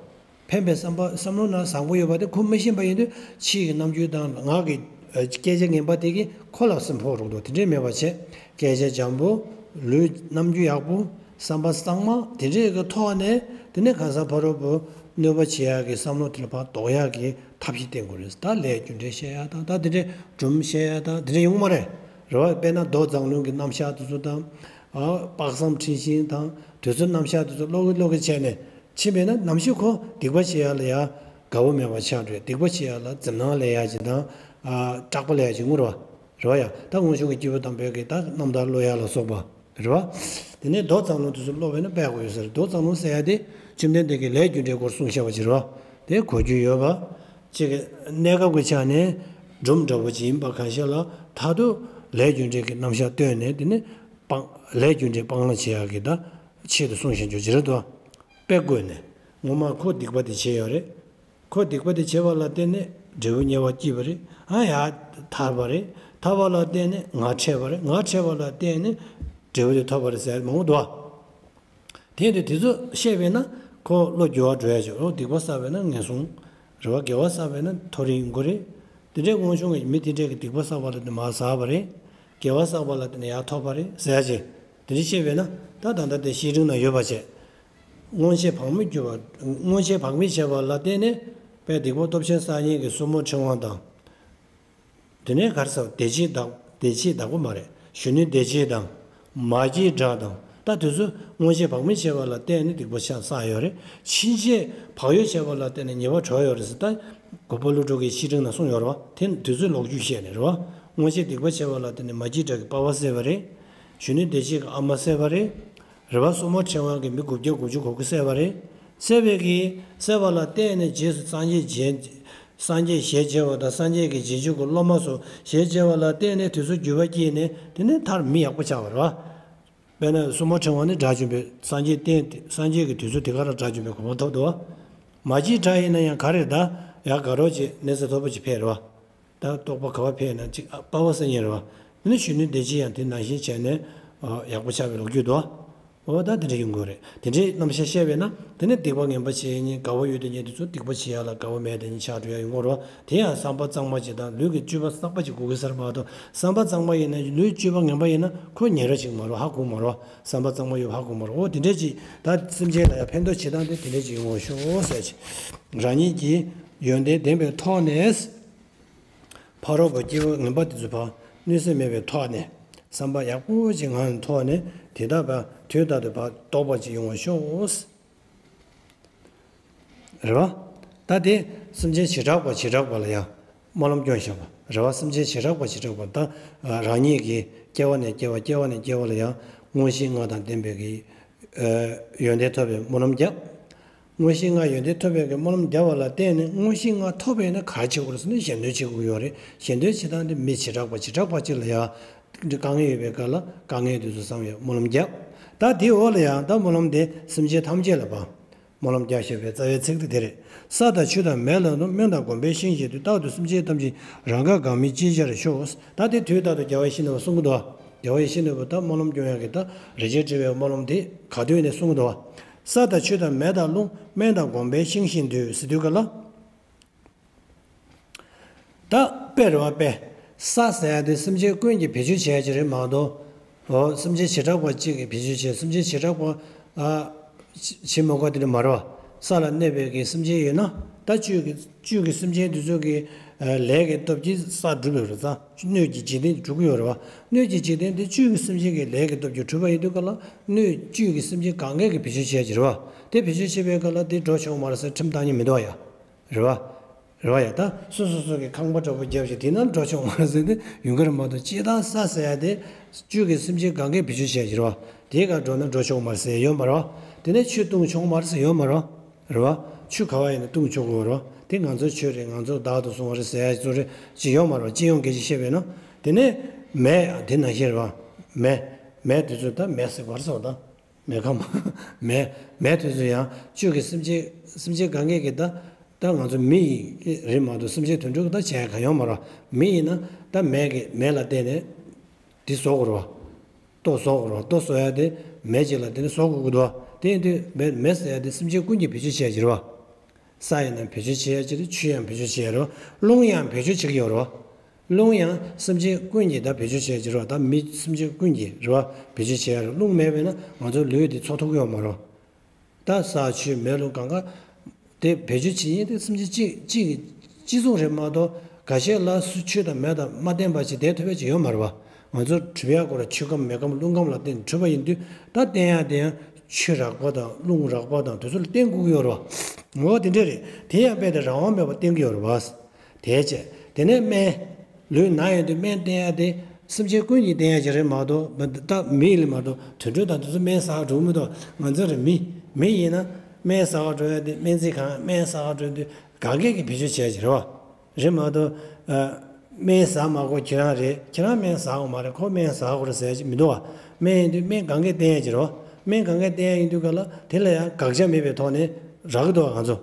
ཕན་པའི་བསམ་པ་བསམ་བློ་ནང་བཟང་པོ་ཡོད་པ་དེ་ཁོ་མི་ཤེས་པ་ཡིན་དུས་ཕྱིའི་རྣམ་འགྱུར་དང་ངག་གི་སྐད་ཆ་ངན་པ་དེ་གིས་ཁོ་ལ་སེམས་ཕོག་རོགས་འདུག་དེ་འདྲས་མེད་པ་བྱས་སྐད་ཆ་འཇམ་པོ། ལུས་རྣམ་འགྱུར་ཡག་པོ། བསམ་པ་གཙང་མ་དེ་འདྲས་ཀྱི་ཐོག་ནས་དེ་ནས་གང་ཟག་ཕ་རོལ་པོ་གནོད་པ་བྱེད་ཡག་གི་བསམ་བློ་དེ་ལ་ཕར་ལྡོག་ཡག་གི་ཐབས་ཤེས་བསྟེན་དགོས་རེད། ད་ལས་རྒྱུ་འབྲས་བཤད་ཡག་དང་ད་དེ་འདྲས་སྒྲུང་བཤད་ཡག་དང་དེ་འདྲས་ཡོང་མ་རེད། རེད་བ། དཔེར་ན་མདོ་མཛངས་བླུན་གྱི་རྣམ་གཞག་དེ་ཚོ་དང་། དཔག་བསམ་འཁྲི་ཤིང་དང་དེ་ཚོའི་རྣམ་གཞག་དེ་ཚོ་ཀློག་གི་ཀློག་གི་བྱས་ནས། ཕྱིན་པས་ན་ནམ་ཞིག་ཁོ་སྡིག་པ་བྱེད་ཡ་ལ་ཡ་དགའ་བོ་མེད་པ་ཆགས་འགྲོ། སྡིག་པ་བྱེད་ཡ་ལ་འཛེམ་དང་ལས་ཡ་ཅིག་དང་། སྐྲག་པ་ལས་ཡ་ཅིག་ངུར་བ། རེད་བ་ཡ། ད་སྔོན་བྱུང་གི་སྐྱེས་བུ་དམ་པའི་གི་ད་རྣམ་ཐར་ཀློག་ཡ་ལ་སོགས་པ། རེད་བ། དེ་ནས་མདོ་མཛངས་བླུན་དེ་ཚོ་ཀློག་པས་ན་དཔེ་དགོས་ཡོད་ཟེར། མདོ་མཛངས་བླུན་ཟེར་ཡ་དེ་བཅོམ་ལྡན་འདས་ཀྱི་ལས་རྒྱུ་འབྲས་སྐོར་གསུངས་བཞག་པ་ཅིག་རེད་བ། དེ་གོ་རྒྱུ་ཡོད་པ། གཅིག་གི་གནས་སྐབས་ཀྱི་ཆ་ནས་སྒྲུང་འདྲ་བོ་ཅིག་ཡིན་པ་གང་ཤེས་ལ་མཐར་ཐུག་ལས་རྒྱུ་འབྲས་ཀྱི་རྣམ་གཞག་བཏོན་ནས་དེ་ནས་སྤང་ལས་རྒྱུ་འབྲས་སྤང་བླང་བྱེད་ཡ་གི་ད་ཆེད་དུ་གསུངས་བཞག་རྒྱུ་ཅིག་རེད་དོ། དཔེ་བཀོད་ནས། ངོ་མ་ཁོ་སྡིག་པ་དེ་བྱས་ཡོད་རེད། ཁོ་སྡིག་པ་དེ་བྱས་པ་ལ་བརྟེན་ནས་འབྲས་བུ་དམྱལ་བ་སྐྱིད་པ་རེད། ཨ་ཡ། ཐར་པ་རེད། ཐར་པ་ལ་བརྟེན་ནས་ངར་འཕྲད་པ་རེད། ངར་འཕྲད་པ་ལ་བརྟེན་ནས་འབྲས་བུ་དེ་ཐོབ་པ་རེད་ཟེར་མང་པོ་འདུག་ཨ། དེ་ཡིན་དུས་དེ་ཚོ་བཤད་པས་ན་ཁོ་བློ་འགྱུར་བ་འགྲོ་ཡ་ཅིག་འོ་སྡིག་པ་བསགས་པས་ན་ངན་སོང་། རེ་བ་དགེ་བ་བསགས་པས་ན་མཐོ་རིས་ཡིན་དགོས་རེད། དེ་འདྲའི་སྔོན་བྱུང་གི་མི་དེ་འདྲས་ཀྱི་སྡིག་པ་བསགས་པ་ལ་དེ་མར་ཟག་པ་རེད། དགེ་བ་བསགས་པ་ལ་དེ་ནས་ཡར་ཐོབ་པ་རེད་ཟེར་ཡ་ཅིག་དེ་འདྲ་བཤད་པས་ན་ད་ད་ལྟ་དེ་བཤེས་སྤྲིང་ན་ཡོད་པ་བྱས། མངོན་ཤེས་བག་མེད་གྱུར་པ། མངོན་ཤེས་བག་མེད་བྱས་པ་ལ་བརྟེན་ནས་དཔེ་སྡིག་པ་སྟོབས་ཆེན་བསགས་མཁན་གྱི་སོར་མོ་ཕྲེང་བ་དང་། དེ་ནས་ག་རེ་ཟེར་བདེ་བྱེད་བདག་བདེ་བྱེད་བདག་པོ་མ་རེད། གཞོན་ནུ་བདེ་བྱེད་དང་། མ་སྐྱེས་དགྲ་དང་། ད་དེ་ཚོ་མངོན་ཤེས་བག་མེད་བྱས་པ་ལ་བརྟེན་ནས་སྡིག་པ་ཆ་བསགས་ཡོད་རེད། ཕྱིན་ཆད་བག་ཡོད་བྱས་པ་ལ་བརྟེན་ནས་ཉེས་པ་གྲོལ་ཡོད་རེད་ཟེར། ད་གོ་པ་ཀླུ་སྒྲུབ་ཀྱི་བཤེས་སྤྲིང་ན་གསུངས་ཡོད་རེད་བ། དེ་དེ་ཚོའི་ལོ་རྒྱུས་བཤད་ནས་རེད་བ། མངོན་ཤེས་སྡིག་པ་བྱས་པ་ལ་བརྟེན་ནས་མ་སྐྱེས་དགྲ་གི་དཔའ་བ་བསད་པ་རེད། གཞོན་ནུ་བདེ་བྱེད་ཀྱི་ཨ་མ་བསད་པ་རེད། རེ་བ་སོར་མོ་ཕྲེང་བ་གི་མི་དགུ་བརྒྱ་དགུ་བཅུ་གོ་དགུ་བསད་པ་རེད། བསད་པའི་གི་བསད་པ་ལ་བརྟེན་ནས་རྗེས་སུ་སངས་རྒྱས་རྗེས། སངས་རྒྱས་ཞལ་མཇལ་བ་དང་སངས་རྒྱས་ཀྱི་རྗེས་འཇུག་གི་སློབ་མ་སོགས་ཞལ་མཇལ་བ་ལ་བརྟེན་ནས་དེ་ཚོ་འགྱུར་བ་སྐྱེས་ནས་དེ་ནས་མཐར་མི་ཡག་པོ་ཆགས་པ་རེད་བ། དཔེར་ན་སོར་མོ་ཕྲེང་བ་ནི་དགྲ་བཅོམ་པའི་སངས་རྒྱས་བསྟན་ཏེ་སངས་རྒྱས་ཀྱི་དུས་ཚོད་དེ་ག་རང་དགྲ་བཅོམ་པའི་གོ་འཕང་ཐོབ་འདུག་བ། མ་སྐྱེས་དགྲ་ཡིན་ན་ཡང་ག་རེ་ད་ཡག་ག་རོགས་ཀྱི་གནས་ཚད་མཐོ་པོ་ཅིག་ཕེབས་རེད་བ། ད་རྟོགས་པ་ག་བ་ཕེབས་ན་ཅིག་ཨ་དཔའ་བོ་སེང་གེ་རེད་བ། དེ་ནས་གཞོན་ནུ་བདེ་བྱེད་ཡང་དེ་ནང་བཞིན་བྱས་ནས་ཨ་ཡག་པོ་ཆགས་པའི་ལོ་རྒྱུས་འདུག་བ། འོ་ད་དེ་འདྲ་ཡིན་དགོས་རེད། དེ་འདྲའི་རྣམ་གཞག་བཤད་པས་ན་དེ་ནས་སྡིག་པ་ངན་པ་བྱེད་མཁན་དགའ་བོ་ཡོད་དེ་ཉིད་དེ་ཚོ་སྡིག་པ་བྱེད་ཡ་ལ་དགའ་བོ་མེད་དེ་ཉིད་ཆགས་འགྲོ་ཡ་ཡོང་གི་རེད་བ། དེ་ཡང་བསམ་པ་གཙང་མ་ཅིག་དང་ལུས་ཀྱི་སྤྱོད་པ་གསར་པ་ཅིག་དགོས་ཀྱི་ཟེར་མ་གཏོགས་བསམ་པ་གཙང་མ་ཡིན་ན་ལུས་སྤྱོད་པ་ངན་པ་ཡིན་ན་ཁོ་ཉན་ར་ཅིག་མ་རེད་ཧ་གོ་མ་རེད་བ། བསམ་པ་གཙང་མ་ཡོད་ཧ་གོ་མ་རེད། འོ་དེ་འདྲ་ཅིག་ད་སེམས་ཅན་ལ་ཡང་ཕན་ཐོགས་བྱེད་སྟངས་དེ་དེ་འདྲ་ཅིག་ཡོང་བ་ཤོག་ཟེར་ཅིག་རང་ཉིད་ཀྱི་ཡོན་ཏན་ལྡན་པའི་ཐོག་ནས། ཕ་རོལ་པོ་སྐྱེ་བོ་ངན་པ་དེ་ཚོ་ཕར་གནོད་སེམས་མེད་པའི་ཐོག་ནས་བསམ་པ་ཡག་པོ་ཅིག་ངང་ཐོག་ནས་དེ་དག་ཕར་དུས་ད་དུ་ཕར་ལྡོག་པ་ཅིག་ཡོང་བ་ཤོག་རེད་བ། ད་དེ་སེམས་ཅན་བྱེ་བྲག་པ་བྱེ་བྲག་པ་ལ་ཡང་སྨོན་ལམ་སྐྱོན་བཞག་པ་རེད་བ། སེམས་ཅན་བྱེ་བྲག་པ་བྱེ་བྲག་པ་ད་རང་ཉིད་ཀྱི་སྐྱེ་བ་ནས་སྐྱེ་བ་སྐྱེ་བ་ནས་སྐྱེ་བ་ལ་ཡང་མངོན་ཤེས་ལྔ་དང་ལྡན་པའི་གི་ཡོན་ཏན་ཐོབ་པའི་སྨོན་ལམ་བརྒྱབ། མངོན་ཤེས་ལྔ་ཡོན་ཏན་ཐོབ་པའི་གི་སྨོན་ལམ་བརྒྱབ་པ་ལ་བརྟེན་ནས་མངོན་ཤེས་ལྔ་ཐོབ་པས་ན་ག་རེ་བྱེད་དགོས་རེད་ཟེར་ན་གཞན་དོན་བྱེད་དགོས་ཡོད་རེད། གཞན་དོན་བྱེད་སྟངས་དེ་མི་བྱེ་བྲག་པ་བྱེ་བྲག་པ་གཅིག་ལ་ཡང་དཀའ་ངལ་ཡོད་པའི་སྐབས་ལ་དཀའ་ངལ་དེ་ཚོ་བསམ་ཡས་སྨོན་ལམ་བརྒྱབ། ད་དེའི་འོག་ལ་ཡང་ད་སྨོན་ལམ་དེ་སེམས་ཅན་ཐམས་ཅད་ལ་ཕར། སྨོན་ལམ་རྒྱག་བཞིན་པའི་རྩ་བའི་ཚིག་དེ་དེ་རེད། ས་དང་ཆུ་དང་མེ་ལ་ལུང་། སྨན་དང་སྒོམ་པས་བཤིང་བཞིན་དུ། རྟག་ཏུ་སེམས་ཅན་ཐམས་ཅད་རང་དགར་འགག་མེད་ཅི་བྱར་ཤོག་ད་དེ་དུས་རྟག་ཏུ་རྒྱལ་བ་ཡིད་བཞིན་ནོར་བུ་གསུང་གི་འདུག་རྒྱལ་བ་ཡིད་བཞིན་ནོར་བུ་ད་སྨོན་ལམ་སྐྱོང་ཡག་གི་ད་རིན་ཆེན་དྲི་བའི་སྨོན་ལམ་དེ་ག་དུས་ནས་གསུང་གི་འདུག་ས་དང་ཆུ་དང་མེ་དང་རླུང་། སྨན་དང་སྒོམ་པས་བཤིང་བཞིན་དུ་ཟེར་དུས་ག་ལ། ད་དཔེ་རེད་བ། དཔེ། ས་ཟེར་ཡ་དེ་སེམས་ཅན་ཀུན་གྱིས་བེད་སྤྱོད་བྱེད་ཡ་ཅིག་རེད་མ་གཏོགས། འོ། སེམས་ཅན་བྱེ་བྲག་པ་གཅིག་གིས་བེད་སྤྱོད་བྱེད། སེམས་ཅན་བྱེ་བྲག་པ་ཨ་བྱེད་མ་དགོས་དེ་འདྲ་མ་རེད་བ། ས་ལ་གནས་པའི་གི་སེམས་ཅན་ཡོད་ན། ད་བཅུད་ཀྱི་བཅུད་ཀྱི་སེམས་ཅན་དེ་ཚོ་གི་ལས་ཀྱི་སྟོབས་ཀྱིས་ས་འགྲུབ་ཡོད་རེད་ཙང་། སྣོད་ཀྱི་འཇིག་རྟེན་འགྲུབ་ཀྱི་ཡོད་རེད་བ། སྣོད་ཀྱི་འཇིག་རྟེན་དེ་བཅུད་ཀྱི་སེམས་ཅན་གྱི་ལས་ཀྱི་སྟོབས་ཀྱིས་གྲུབ་པ་ཡིན་དུས་ག་ལ། སྣོད་བཅུད་ཀྱི་སེམས་ཅན་གང་གས་ཀྱིས་བེད་སྤྱོད་བྱེད་ཡ་ཅིག་རེད་བ། དེ་བེད་སྤྱོད་བྱེད་པའི་ག་ལ་དེ་འགྲོ་ཆོག་མ་རེད་ཟེར་ཁྲིམས་བཏང་ཉན་མི་འདུག་ཡ། རེད་བ། རེད་བ་ཡ། ད་སོ་སོ་སོ་གི་ཁང་པ་འདྲ་པོ་བརྒྱབ་བྱས་དེ་ན་འགྲོ་ཆོག་མ་རེད་ཟེར་ཏེ་ཡོང་གི་རེད་མ་གཏོགས། སྤྱིར་བཏང་ས་ཟེར་ཡ་དེ་བཅུད་ཀྱི་སེམས་ཅན་གང་གས་བེད་སྤྱོད་བྱས་ཀྱི་རེད་བ། དེའི་སྒང་འགྲོ་ན་འགྲོ་ཆོག་མ་རེད་ཟེར་ཡ་ཡོད་མ་རེད་བ། དེ་ནས་ཆུ་བཏུང་ཆོག་མ་རེད་ཟེར་ཡ་ཡོད་མ་རེད་བ། རེད་བ། ཆུ་ག་བ་ཡིན་ན་བཏུང་ཆོག་གི་ཡོད་རེད་བ། དེ་ང་ཚོའི་ཆོས་རེད། ང་ཚོ་བདག་ཏུ་བཟུང་བ་རེད་ཟེར་ཡ་ཚོ་རེད་ཅི་ཡོད་མ་རེད་བ། སྤྱི་ཡོངས་སྐད་ཆ་བཤད་པས་ན། དེ་ནས་མེ་ཡང་དེ་ནང་བཞིན་རེད་བ། མེ། མེ་དེ་ཚོ་ད་མེ་ཟེར་བར་སོང་ད། མེ་ཁམས། མེ། མེ་དེ་ཚོ་ཡང་བཅུད་ཀྱི་སེམས་ཅན། སེམས་ཅན་གང་གས་ཀྱི་ད། ད་ང་ཚོ་མི་ཡི་རེད་མ་གཏོགས་སེམས་ཅན་དུད་འགྲོ་གི་ད་བྱས་གང་ཡོང་མ་རེད། མི་ཡིན་ན་ད་མེ་གི་མེ་ལ་བརྟེན་ནས་དེ་བཟོ་དགོས་རེད་བ། ལྟོ་བཟོ་དགོས་རེད་བ། ལྟོ་བཟོ་ཡ་དེ་མེ་གཅིག་ལ་བརྟེན་ནས་བཟོ་དགོས་ཀྱི་འདུག་བ། དེ་ཡིན་དུས་མེ་མེ་ཟེར་ཡ་དེ་སེམས་ཅན་ཀུན་གྱིས་བེད་སྤྱོད་བྱས་ཀྱི་རེད་བ། ས་ཡིན་ན་བེད་སྤྱོད་བྱེད་ཡ་ཅིག་རེད། ཆུ་ཡང་བེད་སྤྱོད་བྱེད་ཡ་རེད་བ། རླུང་ཡང་བེད་སྤྱོད་བྱེད་ཀྱི་ཡོད་རེད་བ། རླུང་ཡང་སེམས་ཅན་ཀུན་གྱིས་ད་བེད་སྤྱོད་བྱས་ཀྱི་རེད་བ། ད་མི་སེམས་ཅན་ཀུན་གྱིས་རེད་བ། བེད་སྤྱོད་བྱས་ཡ་རེད། རླུང་མེད་པས་ན་ང་ཚོ་ལུས་དེ་འཚོ་ཐུབ་ཀྱི་ཡོད་མ་རེད། ད་ས་ཆུ་མེ་རླུང་གང་ག་དེ་བེད་སྤྱོད་བྱེད་མཁན་དེ་སེམས་ཅན་གཅིག་གཅིག་གཅིག་མཚུངས་རེད་མ་གཏོགས། འགའ་ཤས་ལ་སུ་ཆུ་དང་མེ་དང་མ་བརྟེན་པ་ཅིག་བསྡད་ཐུབ་པ་ཅིག་ཡོད་མ་རེད་བ། ང་ཚོ་གྲུབ་ཡ་སྐོར་ལ་ཆུ་ཁམས་མེ་ཁམས་རླུང་ཁམས་ལ་བརྟེན་གྲུབ་པ་ཡིན་དུས། ད་བརྟེན་ཡ་དེ་ཡང་ཆུ་རགས་པ་དང་རླུང་རགས་པ་དང་དེ་ཚོ་ལ་བརྟེན་དགོས་ཀྱི་ཡོད་རེད་བ། འོ་དེ་འདྲ་རེད། དེ་ཡང་རྦད་དེ་རང་དབང་མེད་པར་བརྟེན་གྱི་ཡོད་རེད་བ། དེ་བྱས། དེ་ནས་སྨན། ལུས་ན་ཡོང་དུས་སྨན་བསྟེན་ཡ་དེ་སེམས་ཅན་ཀུན་གྱིས་བསྟེན་ཡ་ཅིག་རེད་མ་གཏོགས། ད་མི་ལ་མ་གཏོགས་དུད་འགྲོ་དང་དེ་ཚོ་སྨན་ཟ་ག་འགྲོ་གི་མི་འདུག་ང་ཚོ་རེད། མི། མི་ཡིན་ན་སྨན་ཟ་ག་འགྲོ་ཡ་དེ་སྨན་རྩིས་ཁང་སྨན་ཟ་ག་འགྲོ་དུས་ག་གེ་གི་བེད་སྤྱོད་བྱས་ཡ་ཅིག་རེད་བ། རེད་མ་གཏོགས། ཨ། སྨན་ཟ་མ་དགོས་ཁྱེད་རང་རེད། ཁྱེད་རང་སྨན་ཟ་དགོས་མ་རེད། ཁོ་སྨན་ཟ་དགོས་རེད་ཟེར་ཡ་ཅིག་མི་འདུག་བ། སྨན་ཡིན་དུས་སྨན་ག་གེ་བསྟེན་ཡ་ཅིག་རེད་བ། སྨན་ག་གེ་བསྟེན་ཡ་ཡིན་དུས་ག་ལ་དེ་ལ་ཡང་དགག་བྱ་མེད་པའི་ཐོག་ནས་རག་གི་འདུག་བ་ང་ཚོ།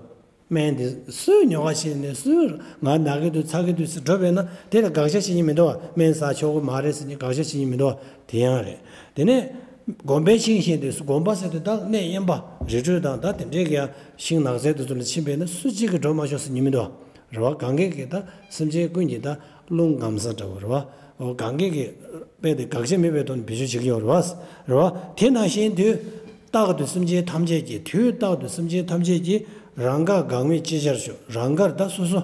སྨན་འདི་སུས་ཉོ་ག་ཕྱིན་ནས་སུས་ང་ན་གི་འདུག་ཚ་གི་འདུག་ཟེར་འགྲོ་བས་ན་དེ་ལ་དགག་བྱ་བྱེད་ཉིན་མི་འདུག་བ། སྨན་ཟ་ཆོག་གི་མ་རེད་ཟེར་ནས་དགག་བྱ་བྱེད་ཉིན་མི་འདུག་བ། དེ་ཡང་རེད། དེ་ནས་སྒོམ་པས་བཤིང་བཞིན་དུ། སྒོམ་པ་ཟེར་དུས་ད་གནས་དབེན་པ་རི་ཁྲོད་དང་ད་དེ་འདྲས་ཀྱི་ཡང་ཤིང་ནགས་ཚལ་དེ་ཚོ་ལ་ཕྱིན་པས་ན་སུ་གཅིག་གིས་འགྲོ་མ་ཆོག་ཟེར་ཉིན་མི་འདུག་བ། རེད་བ། གང་གས་ཀྱིས་ད་སེམས་ཅན་ཀུན་གྱི་ད་རླུང་ཁམས་འདྲ་བོ་རེད་བ། འོ། གང་གས་ཀྱིས་རྦད་དེ་དགག་བྱ་མེད་པའི་ཐོག་ནས་བེད་སྤྱོད་བྱེད་ཀྱི་ཡོད་རེད་བ། རེད་བ། དེ་ནང་བཞིན་དུ། རྟག་ཏུ་སེམས་ཅན་ཐམས་ཅད་ཀྱི། དུས་རྟག་ཏུ་སེམས་ཅན་ཐམས་ཅད་ཀྱི། རང་དགར་འགག་མེད་ཅི་བྱར་ཤོག་རང་དགར་ད་སོ་སོ།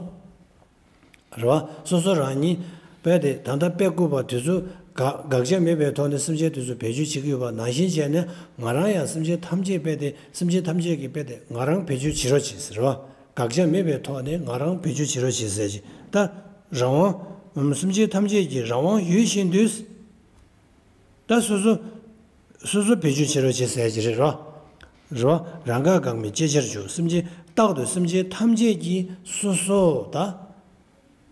རེད་བ། སོ་སོ་རང་ཉིད་རྦད་དེ་ད་ལྟ་དཔེ་བཀོད་པ་དེ་ཚོ་དགག་དགག་བྱ་མེད་པའི་ཐོག་ནས་སེམས་ཅན་དེ་ཚོ་བེད་སྤྱོད་བྱེད་ཀྱི་ཡོད་པ་ནང་བཞིན་བྱས་ནས་ང་རང་ཡང་སེམས་ཅན་ཐམས་ཅད་རྦད་དེ་སེམས་ཅན་ཐམས་ཅད་ཀྱིས་རྦད་དེ་ང་རང་བེད་སྤྱོད་བྱེད་རོགས་བྱེད་ཟེར་བ། དགག་བྱ་མེད་པའི་ཐོག་ནས་ང་རང་བེད་སྤྱོད་བྱེད་རོགས་བྱེད་ཟེར་གྱི། ད་རང་དབང་། སེམས་ཅན་ཐམས་ཅད་ཀྱི་རང་དབང་ཡོད་བཞིན་དུ། ད་སོ་སོ། སོ་སོ་བེད་སྤྱོད་བྱེད་རོགས་བྱེད་ཟེར་གྱི་རེད་རོ། རོ། རང་དགར་འགག་མེད་ཅི་བྱར་འཇུག་སེམས་ཅན་རྟག་ཏུ་སེམས་ཅན་ཐམས་ཅད་ཀྱི་སོ་སོ་ད།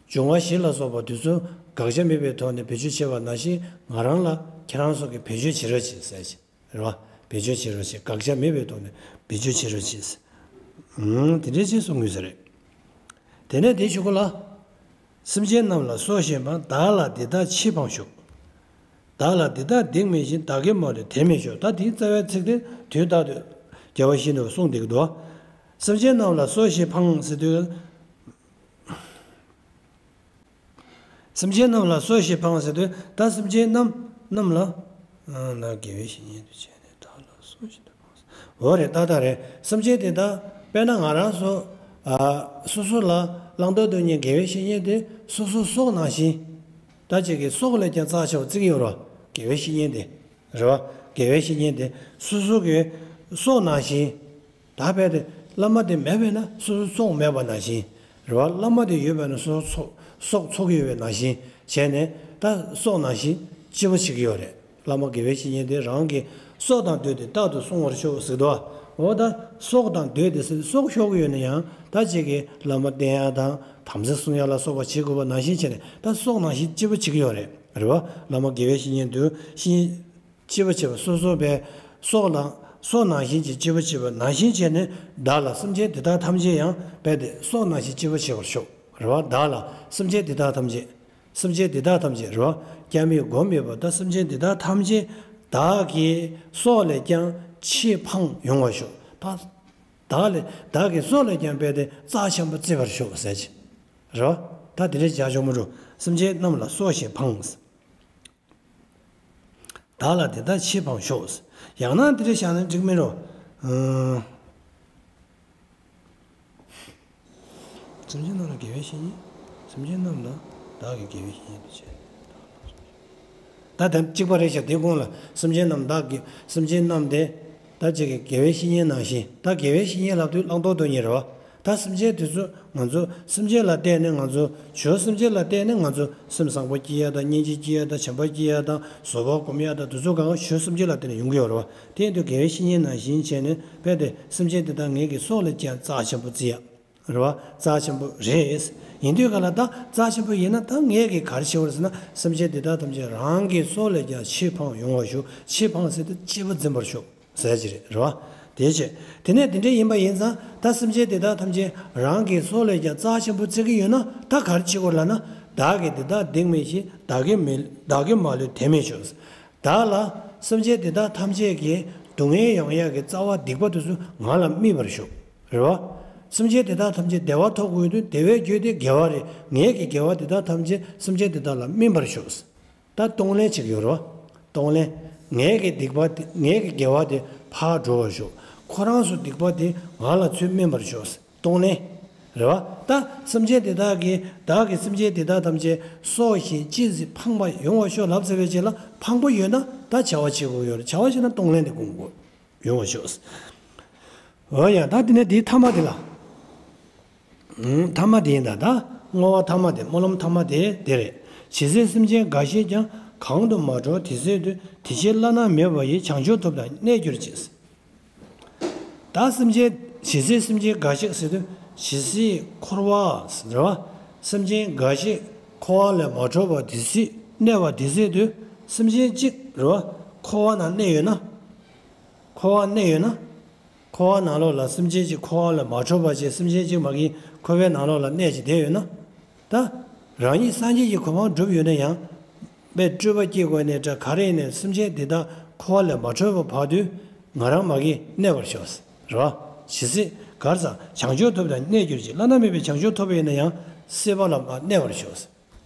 འབྱུང་བ་བཞི་ལ་སོགས་པ་དེ་ཚོ་དགག་བྱ་མེད་པའི་ཐོག་ནས་བེད་སྤྱོད་བྱེད་པ་ནང་བཞིན་ང་རང་ལ་ཁྱེད་རང་སོགས་ཀྱིས་བེད་སྤྱོད་བྱེད་རོགས་བྱེད་ཟེར་གྱི། རེད་བ། བེད་སྤྱོད་བྱེད་རོགས་བྱེད། དགག་བྱ་མེད་པའི་ཐོག་ནས་བེད་སྤྱོད་བྱེད་རོགས་བྱེད། ཨང་། དེ་འདྲའི་ཅིག་གསུང་དགོས་ས་རེད། དེ་ནས་དེའི་གཞུག་གུ་ལ། སེམས་ཅན་རྣམས་ལ་སྲོག་ཤིང་འཕངས། བདག་ལ་འདི་ལྟར་ཕྱིར་འཕངས་ཤོག་བདག་ལ་འདི་ལྟར་སྡིག་མི་བྱེད། བདག་གིས་མ་ལུས་དེར་མི་ཤོག་ད་དེའི་རྩ་བའི་ཚིག་དེ་དུས་རྟག་ཏུ་རྒྱལ་བ་ཡིད་བཞིན་ནོར་བུས་གསུངས་བསྡད་ཀྱི་འདུག་སེམས་ཅན་རྣམས་ལ་སྲོག་ཤིང་འཕངས་ཟེར་དུས། སེམས་ཅན་རྣམས་ལ་སྲོག་ཤིང་འཕངས་ཟེར་དུས་ད་སེམས་ཅན་རྣམས་རྣམས་ལ། ཨ་ན་དགེ་བའི་བཤེས་གཉེན་དུ་བྱས་ནས་བདག་ལ་སྲོག་ཤིང་དུ་འཕངས་ཟེར། འོ་རེད། ཏག་ཏག་རེད། སེམས་ཅན་དེ་དག་དཔེར་ན་ང་རང་ཚོ། ཨ། སོ་སོ་ལ་བླང་དོར་སྟོན་མཁན་དགེ་བའི་བཤེས་གཉེན་དེ་སོ་སོའི་སྲོག་ནང་བཞིན། ད་ཅིག་གི་སྲོག་ལས་ཀྱང་རྩ་ཆེ་བར་བརྩི་གི་ཡོད་རེད། དགེ་བའི་བཤེས་གཉེན་དེ། རེད་བ། དགེ་བའི་བཤེས་གཉེན་དེ་སོ་སོ་གི་སྲོག་ནང་བཞིན། ད་རྦད་དེ་བླ་མ་དེ་མེད་པས་ན་སོ་སོའི་སྲོག་མེད་པ་ནང་བཞིན། རེད་བ། བླ་མ་དེ་ཡོད་པས་ན་སོ་སོ་སྲོག་འཚོ་གི་ཡོད་པའི་ནང་བཞིན་བྱས་ནས་ད་སྲོག་ནང་བཞིན་སྤྱི་བོ་བྱེད་ཀྱི་ཡོད་རེད། བླ་མ་དགེ་བའི་བཤེས་གཉེན་དེ་རང་གི་སྲོག་དང་བསྡོས་ཏེ་རྟག་ཏུ་བསྲུང་བར་ཤོག་ཟེར་དོ། འོ་ད་སྲོག་དང་བསྡོས་ཏེ་ཟེར་སྲོག་ཤོར་གྱི་ཡོད་ན་ཡང་ད་ཅིག་གི་བླ་མ་བསྟེན་ཡ་དང་དམ་ཚིག་བསྲུང་ཡ་ལ་སོགས་པ་བྱེད་དགོས་པ་ནང་བཞིན་བྱས་ནས་ད་སྲོག་ནང་བཞིན་སྤྱི་བོ་བྱེད་ཀྱི་ཡོད་རེད། རེད་བ། བླ་མ་དགེ་བའི་བཤེས་གཉེན་དུ་བཤེས། སྤྱི་བོ་བྱེད་པ་སོ་སོ་བའི་སྲོག་ལ་ སྲོག་ནང་བཞིན་གྱི་སྐྱིད་པོ་བྱེད་པ་ནང་བཞིན་བྱས་ནས་བདག་ལ་སེམས་ཅན་འདི་དག་ཐམས་ཅད་ཡང་རྦད་དེ་སྲོག་ནང་བཞིན་སྐྱིད་པོ་བྱེད་པར་ཤོག་རེད་བ། བདག་ལ་སེམས་ཅན་འདི་དག་ཐམས་ཅད། སེམས་ཅན་འདི་དག་ཐམས་ཅད་རེད་བ། སྐྱབས་མེད་མགོན་མེད་པ་ད་སེམས་ཅན་འདི་དག་ཐམས་ཅད་བདག་གི་སྲོག་ལས་ཀྱང་ཆེས་ཕངས་ཡོང་བར་ཤོག་ད་བདག་ལས་བདག་གི་སྲོག་ལས་ཀྱང་རྦད་དེ་རྩ་ཆེན་པོ་བརྩི་བར་ཤོག་ཟེར་གྱི་རེད་བ། ད་དེ་འདྲ་བྱ་ཆོག་མི་འགྲོ། སེམས་ཅན་རྣམས་ལ་སྲོག་བཞིན་ཕངས། བདག་ལ་དེ་དག་ཆེས་ཕངས་ཤོག་ཡང་ན་དེ་འདྲ་བཞག་ན་འགྲིག་མིན་རོ། ཨང་། སེམས་ཅན་རྣམས་ལ་དགེ་བའི་བཤེས་གཉེན། སེམས་ཅན་རྣམས་ལ་བདག་གིས་དགེ་བའི་བཤེས་གཉེན་དུ་བྱས། ད་དེ་གཅིག་པ་རེད་ཤག་དེ་གོང་ལ་སེམས་ཅན་རྣམས་བདག་གིས་སེམས་ཅན་རྣམས་དེ་ད་ཅིག་གི་དགེ་བའི་བཤེས་གཉེན་ནང་བཞིན། ད་དགེ་བའི་བཤེས་གཉེན་ལབ་དུས་བླང་དོར་སྟོན་མཁན་རེད་བ། ད་སེམས་ཅན་དེ་ཚོ་ང་ཚོ་སེམས་ཅན་ལ་བལྟས་ནས་ང་ཚོ་ཆོས་སེམས་ཅན་ལ་བལྟས་ནས་ང་ཚོ་སེམས་བཟང་པོ་སྐྱེ་ཡ་དང་སྙིང་རྗེ་སྐྱེ་ཡ་དང་བྱམས་པ་སྐྱེ་ཡ་དང་བཟོད་པ་སྒོམ་ཡ་དང་དེ་ཚོ་གང་ག་ཆོས་སེམས་ཅན་ལ་བལྟས་ནས་ཡོང་གི་ཡོད་རེད་བ། དེ་ཡིན་དུས་དགེ་བའི་བཤེས་གཉེན་ནང་བཞིན་བྱས་ནས་རྦད་དེ་སེམས་ཅན་དེ་དག་ངེད་ཀྱི་སྲོག་ལས་ཀྱང་རྩ་ཆེན་པོ་བརྩི་ཡ། རེད་བ། རྩ་ཆེན་པོ་རེད། ཡིན་དུས་ག་ལ་ད་རྩ་ཆེན་པོ་ཡིན་ན་ད་ངེད་ཀྱིས་ག་རེ་བྱེད་དགོས་རེད་ཟེར་ན་སེམས་ཅན་དེ་དག་ཐམས་ཅད་རང་གི་སྲོག་ལས་ཀྱང་ཆེས་ཕངས་ཡོང་བར་ཤོག་ཆེས་ཕངས་ཟེར་དུས་གཅེས་པར་འཛིན་པར་ཤོག་ཟེར་གྱི་རེད། རེད་བ། དེའི་ཕྱིར། དེ་ནས་དེ་འདྲ་ཡིན་པ་ཡིན་ཙང་ད་སེམས་ཅན་དེ་དག་ཐམས་ཅད་རང་གི་སྲོག་ལས་ཀྱང་རྩ་ཆེན་པོ་བརྩི་གི་ཡོད་ན་ད་ག་རེ་བྱེད་དགོས་ལབ་ན། བདག་གིས་དེ་དག་སྡིག་མི་བྱེད། བདག་གིས་མི་བདག་གིས་མ་ལུས་དད་མི་ཆོག་བདག་ལ་སེམས་ཅན་དེ་དག་ཐམས་ཅད་ཀྱི་སྡུག་བསྔལ་ཡོང་ཡག་གི་རྩ་བ་སྡིག་པ་དེ་ཚོ་ང་ལ་སྨིན་པར་ཤོག་རེད་བ། སེམས་ཅན་དེ་དག་ཐམས་ཅད་བདེ་བ་ཐོབ་དགོས་དུས་བདེ་བའི་རྒྱུ་དེ་དགེ་བ་རེད། ངེད་ཀྱི་དགེ་བ་དེ་དག་ཐམས་ཅད་སེམས་ཅན་དེ་དག་ལ་སྨིན་པར་ཤོག་ད་གཏོང་ལེན་བྱེད་ཀྱི་ཡོད་རེད་བ། གཏོང་ལེན། ངེད་ཀྱི་སྡིག་པ་དེ་ངེད་ཀྱི་དགེ་བ་དེ་ཕར་འགྲོ་བར་ཤོག་ཁོ་རང་ཚོའི་སྡིག་པ་དེ་ང་ལ་ཚུར་སྨིན་པར་ཤོག་གཏོང་ལེན། རེད་བ། ད་སེམས་ཅན་དེ་དག་གིས་བདག་གིས་སེམས་ཅན་དེ་དག་ཐམས་ཅད་སྲོག་བཞིན་གཅེས་ཤིང་ཕངས་པ་ཡོང་བར་ཤོག་ལབ་ཚར་བའི་རྗེས་ལ་ཕངས་པོ་ཡོད་ན་ད་བྱ་བ་བྱེད་དགོས་ཡོད་རེད། བྱ་བ་བྱེད་ན་གཏོང་ལེན་དེ་སྒོམ་དགོས་ཡོང་བར་ཤོག་འོ་ཡ། ད་དེ་ནས་དེའི་ཐ་མ་དེ་ལ། ཨང་། ཐ་མ་དེ་ཡིན་ད། ད་བསྔོ་བ་ཐ་མ་དེ་སྨོན་ལམ་ཐ་མ་དེ་དེ་རེད། ཇི་སྲིད་སེམས་ཅན་འགའ་ཞིག་ཀྱང་གང་དུ་མ་གྲོལ་དེ་སྲིད་དུ་དེ་ཕྱིར་བླ་ན་མེད་པ་ཡི་བྱང་ཆུབ་ཐོབ་པར་གནས་གྱུར་ཅིག་ད་སེམས་ཅན་ཇི་སྲིད་སེམས་ཅན་འགའ་ཞིག་ཟེར་དུས་ཇི་སྲིད་འཁོར་བ་ཟེར་བ། སེམས་ཅན་འགའ་ཞིག་འཁོར་བ་ལས་མ་གྲོལ་བ་དེ་སྲིད་གནས་པ་དེ་སྲིད་དུ་སེམས་ཅན་གཅིག་རེད་བ། འཁོར་བ་ན་གནས་ཡོད་ན། འཁོར་བ་གནས་ཡོད་ན། འཁོར་བ་ནང་ལོགས་ལ་སེམས་ཅན་གཅིག་འཁོར་བ་ལས་མ་གྲོལ་བ་བྱས་སེམས་ཅན་གཅིག་མ་གིན་འཁོར་བའི་ནང་ལོགས་ལ་གནས་ཀྱི་བསྡད་ཡོད་ན། ད། རང་ཉིད་སངས་རྒྱས་ཀྱི་གོ་འཕང་བསྒྲུབས་ཡོད་ན་ཡང་། དཔེ་སྤྲོས་པ་སྐྱེ་དགོས་ནས་འདྲ་ག་རེ་ཡིན་ནའི་སེམས་ཅན་དེ་དག་འཁོར་བ་ལས་མ་གྲོལ་བ་བར་དུ་ང་རང་མ་གིས་གནས་པར་ཤོག་རེད་བ། ཇི་སྲིད་གར་ཟག་བྱང་ཆུབ་ཐོབ་དང་གནས་གྱུར་ཅིག་བླ་ན་མེད་པའི་བྱང་ཆུབ་ཐོབ་པ་ཡིན་ན་ཡང་སྲིད་པ་ལ་མ་གནས་པར་ཤོག་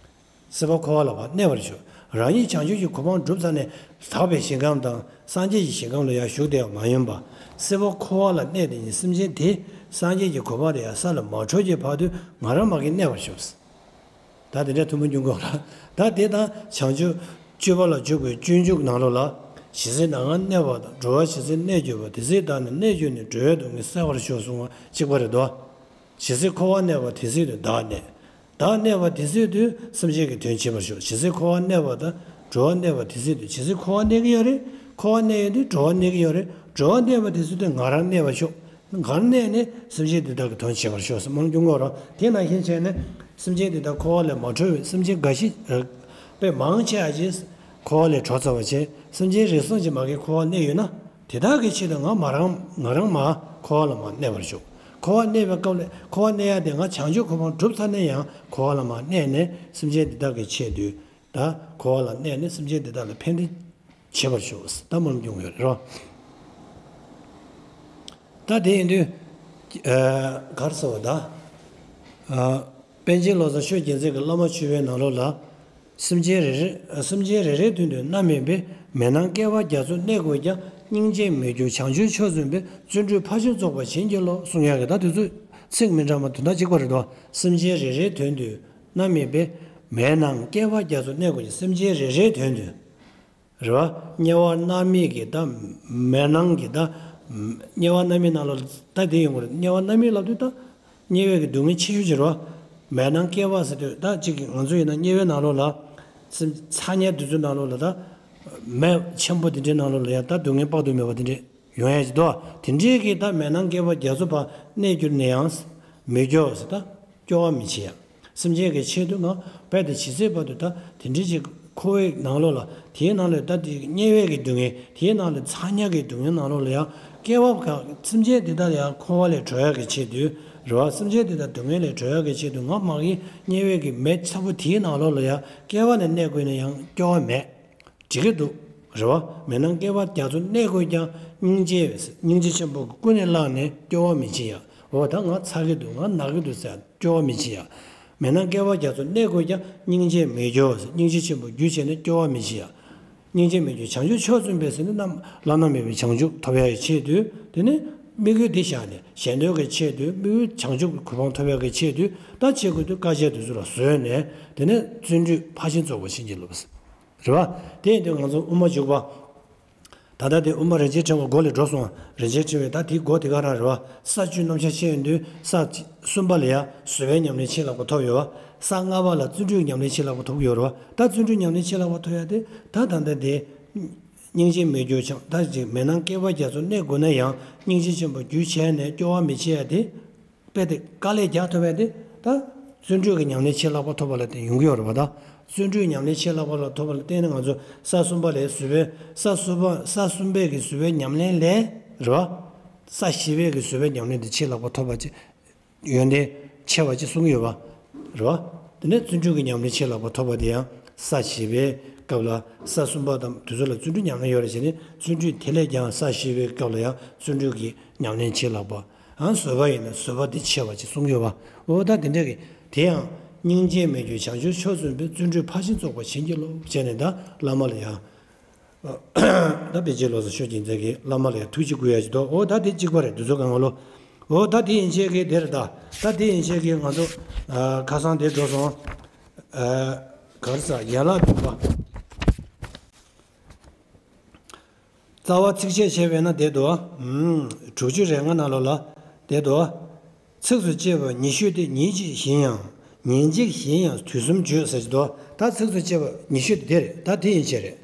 སྲིད་པ་འཁོར་བ་ལ་ཕར་གནས་པར་ཞུ། རང་ཉིད་བྱང་ཆུབ་ཀྱི་གོ་འཕང་བསྒྲུབས་ཚར་ནས་དག་པའི་ཞིང་ཁམས་དང་སངས་རྒྱས་ཀྱི་ཞིང་ཁམས་ལ་ཡར་བཞུགས་བསྡད་པ་མ་ཡིན་པ། སྲིད་པ་འཁོར་བ་ལ་གནས་དེ་ཉིད་སེམས་ཅན་དེ་སངས་རྒྱས་ཀྱི་གོ་འཕང་དེ་ཡར་ས་ལ་མ་འཕྲོད་ཀྱི་བར་དུ་ང་རང་མ་གིས་གནས་པར་ཞུ། ད་དེ་འདྲ་ཐུན་མོང་སྙིང་པོ་ལ། ད་དེ་དང་བྱང་ཆུབ་སྤྱོད་པ་ལ་འཇུག་པའི་སྤྱོད་འཇུག་ནང་ལོགས་ལ། ཇི་སྲིད་ང་གནས་པ་དང་། འགྲོ་བ་ཇི་སྲིད་གནས་གྱུར་པ། དེ་སྲིད་བདག་ནི་གནས་གྱུར་ནས། འགྲོ་བའི་སྡུག་བསྔལ་བསལ་བར་ཤོག་གསུངས་པ་གཅིག་པ་རེད་དོ། ཇི་སྲིད་འཁོར་བར་གནས་པ་དེ་སྲིད་དུ་བདག་གནས། བདག་གནས་པ་དེ་སྲིད་དུ་སེམས་ཅན་གྱི་དོན་བྱེད་པར་ཤོག་ཇི་སྲིད་འཁོར་བར་གནས་པ་དང་འགྲོ་བར་གནས་པ་དེ་སྲིད་དུ། ཇི་སྲིད་འཁོར་བར་གནས་ཀྱི་ཡོད་རེད། འཁོར་བར་གནས་ཡོད་དུས་འགྲོ་བར་གནས་ཀྱི་ཡོད་རེད། འགྲོ་བར་གནས་པ་དེ་སྲིད་དུ་ང་རང་གནས་པར་ཤོག་གང་གནས་ནས་སེམས་ཅན་འདི་དག་གི་དོན་བྱེད་པར་ཤོག་ཟེར་སྨོན་ལམ་རྒྱུན་དགོས་རོགས། དེ་ནང་བཞིན་བྱས་ནས་སེམས་ཅན་འདི་དག་འཁོར་བ་ལས་མ་གྲོལ་བའི་སེམས་ཅན་འགའ་ཞིག་རེད། དཔེ་མང་ཆེ་བ་ཞིག་འཁོར་བ་ལས་གྲོལ་ཚར་བ་བྱས་སེམས་ཅན་རེ་ཟུང་ཅིག་མ་གིར་འཁོར་བར་གནས་ཡོད་ན། དེ་དག་གི་ཆེད་དུ་ང་མ་རང་ང་རང་མ་འཁོར་བ་ལ་མ་གནས་པར་ཤོག་འཁོར་བར་གནས་པའི་སྐབས་ལ་འཁོར་བར་གནས་ཡ་དེ་ང་བྱང་ཆུབ་གོ་འཕང་བསྒྲུབས་ཚར་ནས་ཡང་འཁོར་བ་ལ་མ་གནས་ནས་སེམས་ཅན་འདི་དག་གི་ཆེད་དུ་ད་འཁོར་བ་ལ་གནས་ནས་སེམས་ཅན་འདི་དག་ལ་ཕན་བདེ་བྱེད་པར་ཤོག་ད་སྨོན་ལམ་རྒྱུན་ཡོད་རེད་རོ། ད་དེ་ཡིན་དུས་གར་སོ་ད། པཎ་ཆེན་བློ་བཟང་ཆོས་རྒྱལ་མཚན་གྱི་བླ་མ་མཆོད་པའི་ནང་ལོགས་ལ། སེམས་ཅན་རེ་རེ་སེམས་ཅན་རེ་རེའི་དོན་དུ་མནར་མེད་པའི། མེད་སྣང་བསྐལ་པ་རྒྱ་མཚོར་གནས་དགོས་ཀྱང་། སྙིང་རྗེས་མི་སྐྱོ་བྱང་ཆུབ་མཆོག་བཟུང་བའི། བརྩོན་འགྲུས་འཕགས་ཆེན་རྫོགས་པར་བྱིན་གྱིས་རློབས། གསུང་ཡག་གི་ད་དེ་ཚོ་ཚིག་མི་འདྲ་མ་དོན་དག་གཅིག་པ་རེད་དོ། སེམས་ཅན་རེ་རེའི་དོན་དུ་མནར་མེད་པའི། མེད་སྣང་བསྐལ་པ་རྒྱ་མཚོར་གནས་དགོས་ཀྱང་། སེམས་ཅན་རེ་རེའི་དོན་དུ། རེད་བ། དམྱལ་བ་མནར་མེད་ཀྱི་ད། མེད་སྣང་གི་ད། དམྱལ་བ་མནར་མེད་ནང་ལོགས་ད་དེ་ཡོང་གི་རེད། དམྱལ་བ་མནར་མེད་ལབ་དུས་ད། དམྱལ་བའི་གི་སྡུག་བསྔལ་ཆེ་ཤོས་ཅིག་རེད་བ། མེད་སྣང་བསྐལ་པ་ཟེར་དུས་ད་གཅིག་གི་ང་ཚོ་ཡིན་ན་དམྱལ་བའི་ནང་ལོགས་ལ། སེམས་ཚ་དམྱལ་དེ་ཚོའི་ནང་ལོགས་ལ་ད། མེ་ཆེན་པོ་དེ་འདྲའི་ནང་ལོགས་ལ་ཡང་ད་སྡུག་བསྔལ་དཔག་ཏུ་མེད་པ་དེ་འདྲས་ཡོང་ཡ་ཅིག་འདུག་དེ་འདྲའི་གི་ད་མེད་སྣང་བསྐལ་པ་རྒྱ་མཚོ་བར་གནས་གྱུར་ནས་ཡང་། མི་སྐྱོ་ཟེར་ད། སྐྱོ་བ་མི་བྱེད་ཡ། སེམས་ཅན་གྱི་ཆེད་དུ་ང་རྦད་དེ་ཇི་སྲིད་བར་དུ་ད་དེ་འདྲའི་ཅིག་འཁོར་བའི་ནང་ལོགས་ལ་དེའི་ནང་ལ་ད་དེ་དམྱལ་བའི་གི་སྡུག་བསྔལ། དེའི་ནང་ལ་ཚ་དམྱལ་གྱི་སྡུག་བསྔལ་ནང་ལོགས་ལ་ཡང་སྐྱེ་བ་ག་སེམས་ཅན་དེ་དག་ཡང་འཁོར་བ་ལས་གྲོལ་ཡག་གི་ཆེད་དུ་རེད་བ། སེམས་ཅན་དེ་དག་སྡུག་བསྔལ་ལས་གྲོལ་ཡག་གི་ཆེད་དུ་ང་མ་གི་དམྱལ་བའི་གི་མེ་ཚ་པོ་དེའི་ནང་ལོགས་ལ་ཡང་སྐྱེ་བ་ནས་གནས་དགོས་ན་ཡང་སྐྱོ་བ་མེད། འགྲིག་གི་འདུག་རེད་བ། མེ་ནང་སྐྱེ་བ་རྒྱ་མཚོ་གནས་དགོས་ཀྱང་སྙིང་རྗེ། སྙིང་རྗེ་ཆེན་པོ་ཀུན་ནས་བསླངས་ནས་སྐྱོ་བ་མི་བྱེད་ཡ། འོ་ད་ང་ཚ་གི་འདུག་ང་ན་གི་འདུག་ཟེར་སྐྱོ་བ་མི་བྱེད་ཡ། མེ་ནང་སྐྱེ་བ་རྒྱ་མཚོ་གནས་དགོས་ཀྱང་སྙིང་རྗེ་མི་སྐྱོ། སྙིང་རྗེ་ཆེན་པོ་རྒྱུ་བྱས་ནས་སྐྱོ་བ་མི་བྱེད་ཡ། སྙིང་རྗེ་མི་སྐྱོ་བྱང་ཆུབ་མཆོག་བཙུན་པས་ཟེར་ནས་རྣམ་བླ་ན་མེད་པའི་བྱང་ཆུབ་ཐོབ་ཡ་ཡི་ཆེད་དུ་དེ་ནི་དམིགས་ཡུལ་འདི་བཞག་ནས་གཞན་དོན་གྱི་ཆེད་དུ་དམིགས་ཡུལ་བྱང་ཆུབ་ཀྱི་གོ་འཕང་ཐོབ་ཡ་གི་ཆེད་དུ་ད་ཆེད་དགོས་དུས་དཀའ་སྤྱད་དུས་ཚོད་ལ་བཟོས་ནས་དེ་ནས་བརྩོན་འགྲུས་ཕར་ཕྱིན་རྫོགས་པར་བྱིན་གྱིས་རློབས། རེད་བ། དེ་ཡིན་དུས་ང་ཚོ་དབུ་མ་འཇུག་པ། ད་ལྟ་དེ་དབུ་མ་རིན་ཆེན་ཕྲེང་བ་མགོ་ལས་འགྲོ་སོང་བ། རིན་ཆེན་ཕྲེང་བའི་ད་དེའི་མགོ་དེ་ག་རང་རེད་བ། ས་བཅུའི་རྣམ་གཞག་ཤེས་ཡོན་དུས་ས་གསུམ་པ་ལ་ཡང་བཟོད་པའི་ཉམས་ལེན་ཆེས་ལྷག་པ་ཐོབ་ཡོད་བ། ས་ལྔ་པ་ལ་བརྩོན་འགྲུས་ཉམས་ལེན་ཆེས་ལྷག་པ་ཐོབ་ཡོད་རེད་བ། ད་བརྩོན་འགྲུས་ཉམས་ལེན་ཆེས་ལྷག་པ་ཐོབ་ཡ་དེ་ད་ད་ལྟ་དེ། སྙིང་རྗེ་མི་སྐྱོ་བྱང་ད་ཅིག་མེ་ནང་སྐྱེ་བ་རྒྱ་མཚོ་གནས་དགོས་ན་ཡང་སྙིང་རྗེ་ཆེན་པོ་རྒྱུ་བྱས་ནས་སྐྱོ་བ་མི་བྱེད་ཡ་དེ། དཔེ་དེ་དཀའ་ལས་རྒྱག་ཐུབ་པ་དེ་ད་བརྩོན་འགྲུས་ཀྱི་ཉམས་ལེན་ཆེས་ལྷག་པ་ཐོབ་པ་ལ་བརྟེན་ཡོང་གི་ཡོད་རེད་པ། ད་བརྩོན་འགྲུས་ཉམས་ལེན་ཆེས་ལྷག་པ་ལ་ཐོབ་པ་ལ་བརྟེན་ནས་ང་ཚོ་ས་གསུམ་པ་ལས་བཟོད་པའི་ས་གསུམ་པ་ས་གསུམ་པའི་གི་བཟོད་པའི་ཉམས་ལེན་ལས་རེད་བ། ས་བཞི་པའི་གི་བཟོད་པའི་ཉམས་ལེན་དེ་ཆེས་ལྷག་པ་ཐོབ་པ་ཅིག་ཡོན་ཏན་ཆེ་བ་ཅིག་གསུང་གི་ཡོད་པ་རེད་བ། དེ་ནས་བརྩོན་འགྲུས་ཀྱི་ཉམས་ལེན་ཆེས་ལྷག་པ་ཐོབ་པ་དེ་ཡང་ས་བཞི་པའི་སྐབས་ལ་ས་གསུམ་པ་དང་དེ་ཚོ་ལ་བརྩོན་འགྲུས་ཉམས་ལེན་ཡོད་རེད་བྱས་ནས་བརྩོན་འགྲུས་དེ་ལས་ཀྱང་ས་བཞི་པའི་སྐབས་ལ་ཡང་བརྩོན་འགྲུས་ཀྱི་ཉམས་ལེན་ཆེས་ལྷག་པ། ཨང་བཟོད་པ་ཡིན་ན་བཟོད་པ་འདི་ཆེ་བ་ཅིག་གསུང་གི་ཡོད་པ། འོ་ད་དེ་འདྲ་གི་དེ་ཡང་སྙིང་རྗེ་མི་སྐྱོ་བྱང་ཆུབ་མཆོག་བཙུན་པས། བརྩོན་འགྲུས་ཕར་ཕྱིན་རྫོགས་པར་བྱིན་གྱིས་རློབས་བྱས་ནས་ད་བླ་མ་ལ་ཡང་། ད་དཔེ་ཆའི་ལོ་ཙཱ་ཆོས་ཀྱི་མཛད་ཀྱི་བླ་མ་ལ་ཡང་ཐུགས་རྗེ་ཆེ་སྐུལ་ཡ་ཅིག་འདུག་འོ་ད་དེ་གཅིག་པ་རེད་འདུག་ཚོ་གང་ལོ། འོ་ད་དེ་ཡན་ཆད་ཀྱི་དེ་རེད་ད། ད་དེ་ཡན་ཆད་ཀྱི་ང་ཚོ་ཁ་སང་དེ་འགྲོ་སོང་། ག་རེ་ཟ་ཡན་ལག་བདུན་པ། རྩ་བ་ཚིགས་བཅད་བྱས་པས་ན་དེ་འདུག་དྲུག་ཅུ་རེ་ལྔ་ནང་ལོགས་ལ་དེ་འདུག་ཚིགས་སུ་བཅད་པ་ཉི་ཤུ་སྟེ། ཉིན་གཅིག་བཞིན་ཡང་། ཉིན་གཅིག་བཞིན་ཡང་དུས་གསུམ་བརྗོད་ཟེར་གྱི་འདུག་ད་ཚིགས་སུ་བཅད་པ་ཉི་ཤུ་དེ་དེ་རེད། ད་དེ་ཡན་ཆད་རེད།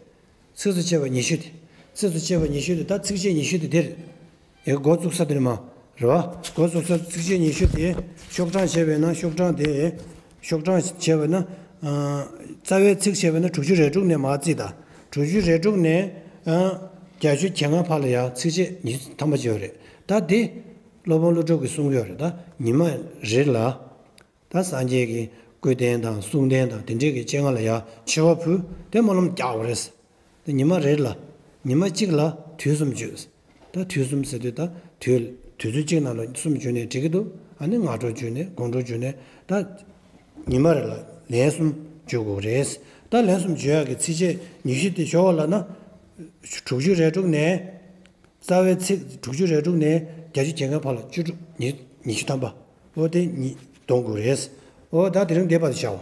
ཚིགས་སུ་བཅད་པ་ཉི་ཤུ་དེ། ཚིགས་སུ་བཅད་པ་ཉི་ཤུ་དེ་ད་ཚིགས་བཅད་ཉི་ཤུ་དེ་དེ་རེད། ཡ་འགོ་བཙུགས་ས་དེ་རེད་མ། རེད་བ། འགོ་བཙུགས་ས་ཚིགས་བཅད་ཉི་ཤུ་དེ་ཤོག་གྲངས་བྱས་པས་ན་ཤོག་གྲངས་དེ། ཤོག་གྲངས་བྱས་པས་ན། རྩ་བའི་ཚིགས་བྱས་པས་ན་དྲུག་ཅུ་རེ་དྲུག་ནས་མར་བརྩིས་ད། དྲུག་ཅུ་རེ་དྲུག་ནས། བརྒྱད་ཅུ་གྱ་ལྔ་བར་ལ་ཡ་ཚིགས་བཅད་ཉི་ཤུ་ཐམ་པ་བྱས་ཡོད་རེད། ད་དེ། སློབ་དཔོན་ཀླུ་སྒྲུབ་ཀྱིས་གསུང་གི་ཡོད་རེད་ད། ཉི་མ་རེ་ལ། ད་སངས་རྒྱས་ཀྱི་སྐུ་རྟེན་དང་གསུང་རྟེན་དང་དེ་འདྲས་ཀྱི་སྤྱན་སྔ་ལ་ཡང་མཆོད་པ་ཕུལ་ཏེ་སྨོན་ལམ་རྒྱག་པ་རེད། ད་ཉི་མ་རེ་ལ། ཉི་མ་གཅིག་ལ་དུས་གསུམ་བརྗོད། ད་དུས་གསུམ་ཟེར་དུས་ད་དུས་དུས་ཚོད་གཅིག་ནང་ལ་གསུམ་བརྗོད་ནས་འགྲིག་གི་འདུག་ཨ་ནི་སྔ་དྲོ་བརྗོད་ནས་དགོང་དྲོ་བརྗོད་ནས་ད་ཉི་མ་རེ་ལ་ལན་གསུམ་བརྗོད་དགོས་རེད། ད་ལན་གསུམ་བརྗོད་ཡག་གི་ཚིགས་བཅད་ཉི་ཤུ་དེ་ཤོག་ལབ་ན། དྲུག་ཅུ་རེ་དྲུག་ནས། རྩ་བའི་ཚིགས་དྲུག་ཅུ་རེ་དྲུག་ནས་བརྒྱད་ཅུ་གྱ་ལྔ་བར་ལ་བཅུ་དྲུག་ཉི་ཉི་ཤུ་ཐམ་པ། འོ་དེ་གཉིས་གཏོང་དགོས་རེད། འོ་ད་དེ་རིང་འདས་པ་དེ་བྱའོ།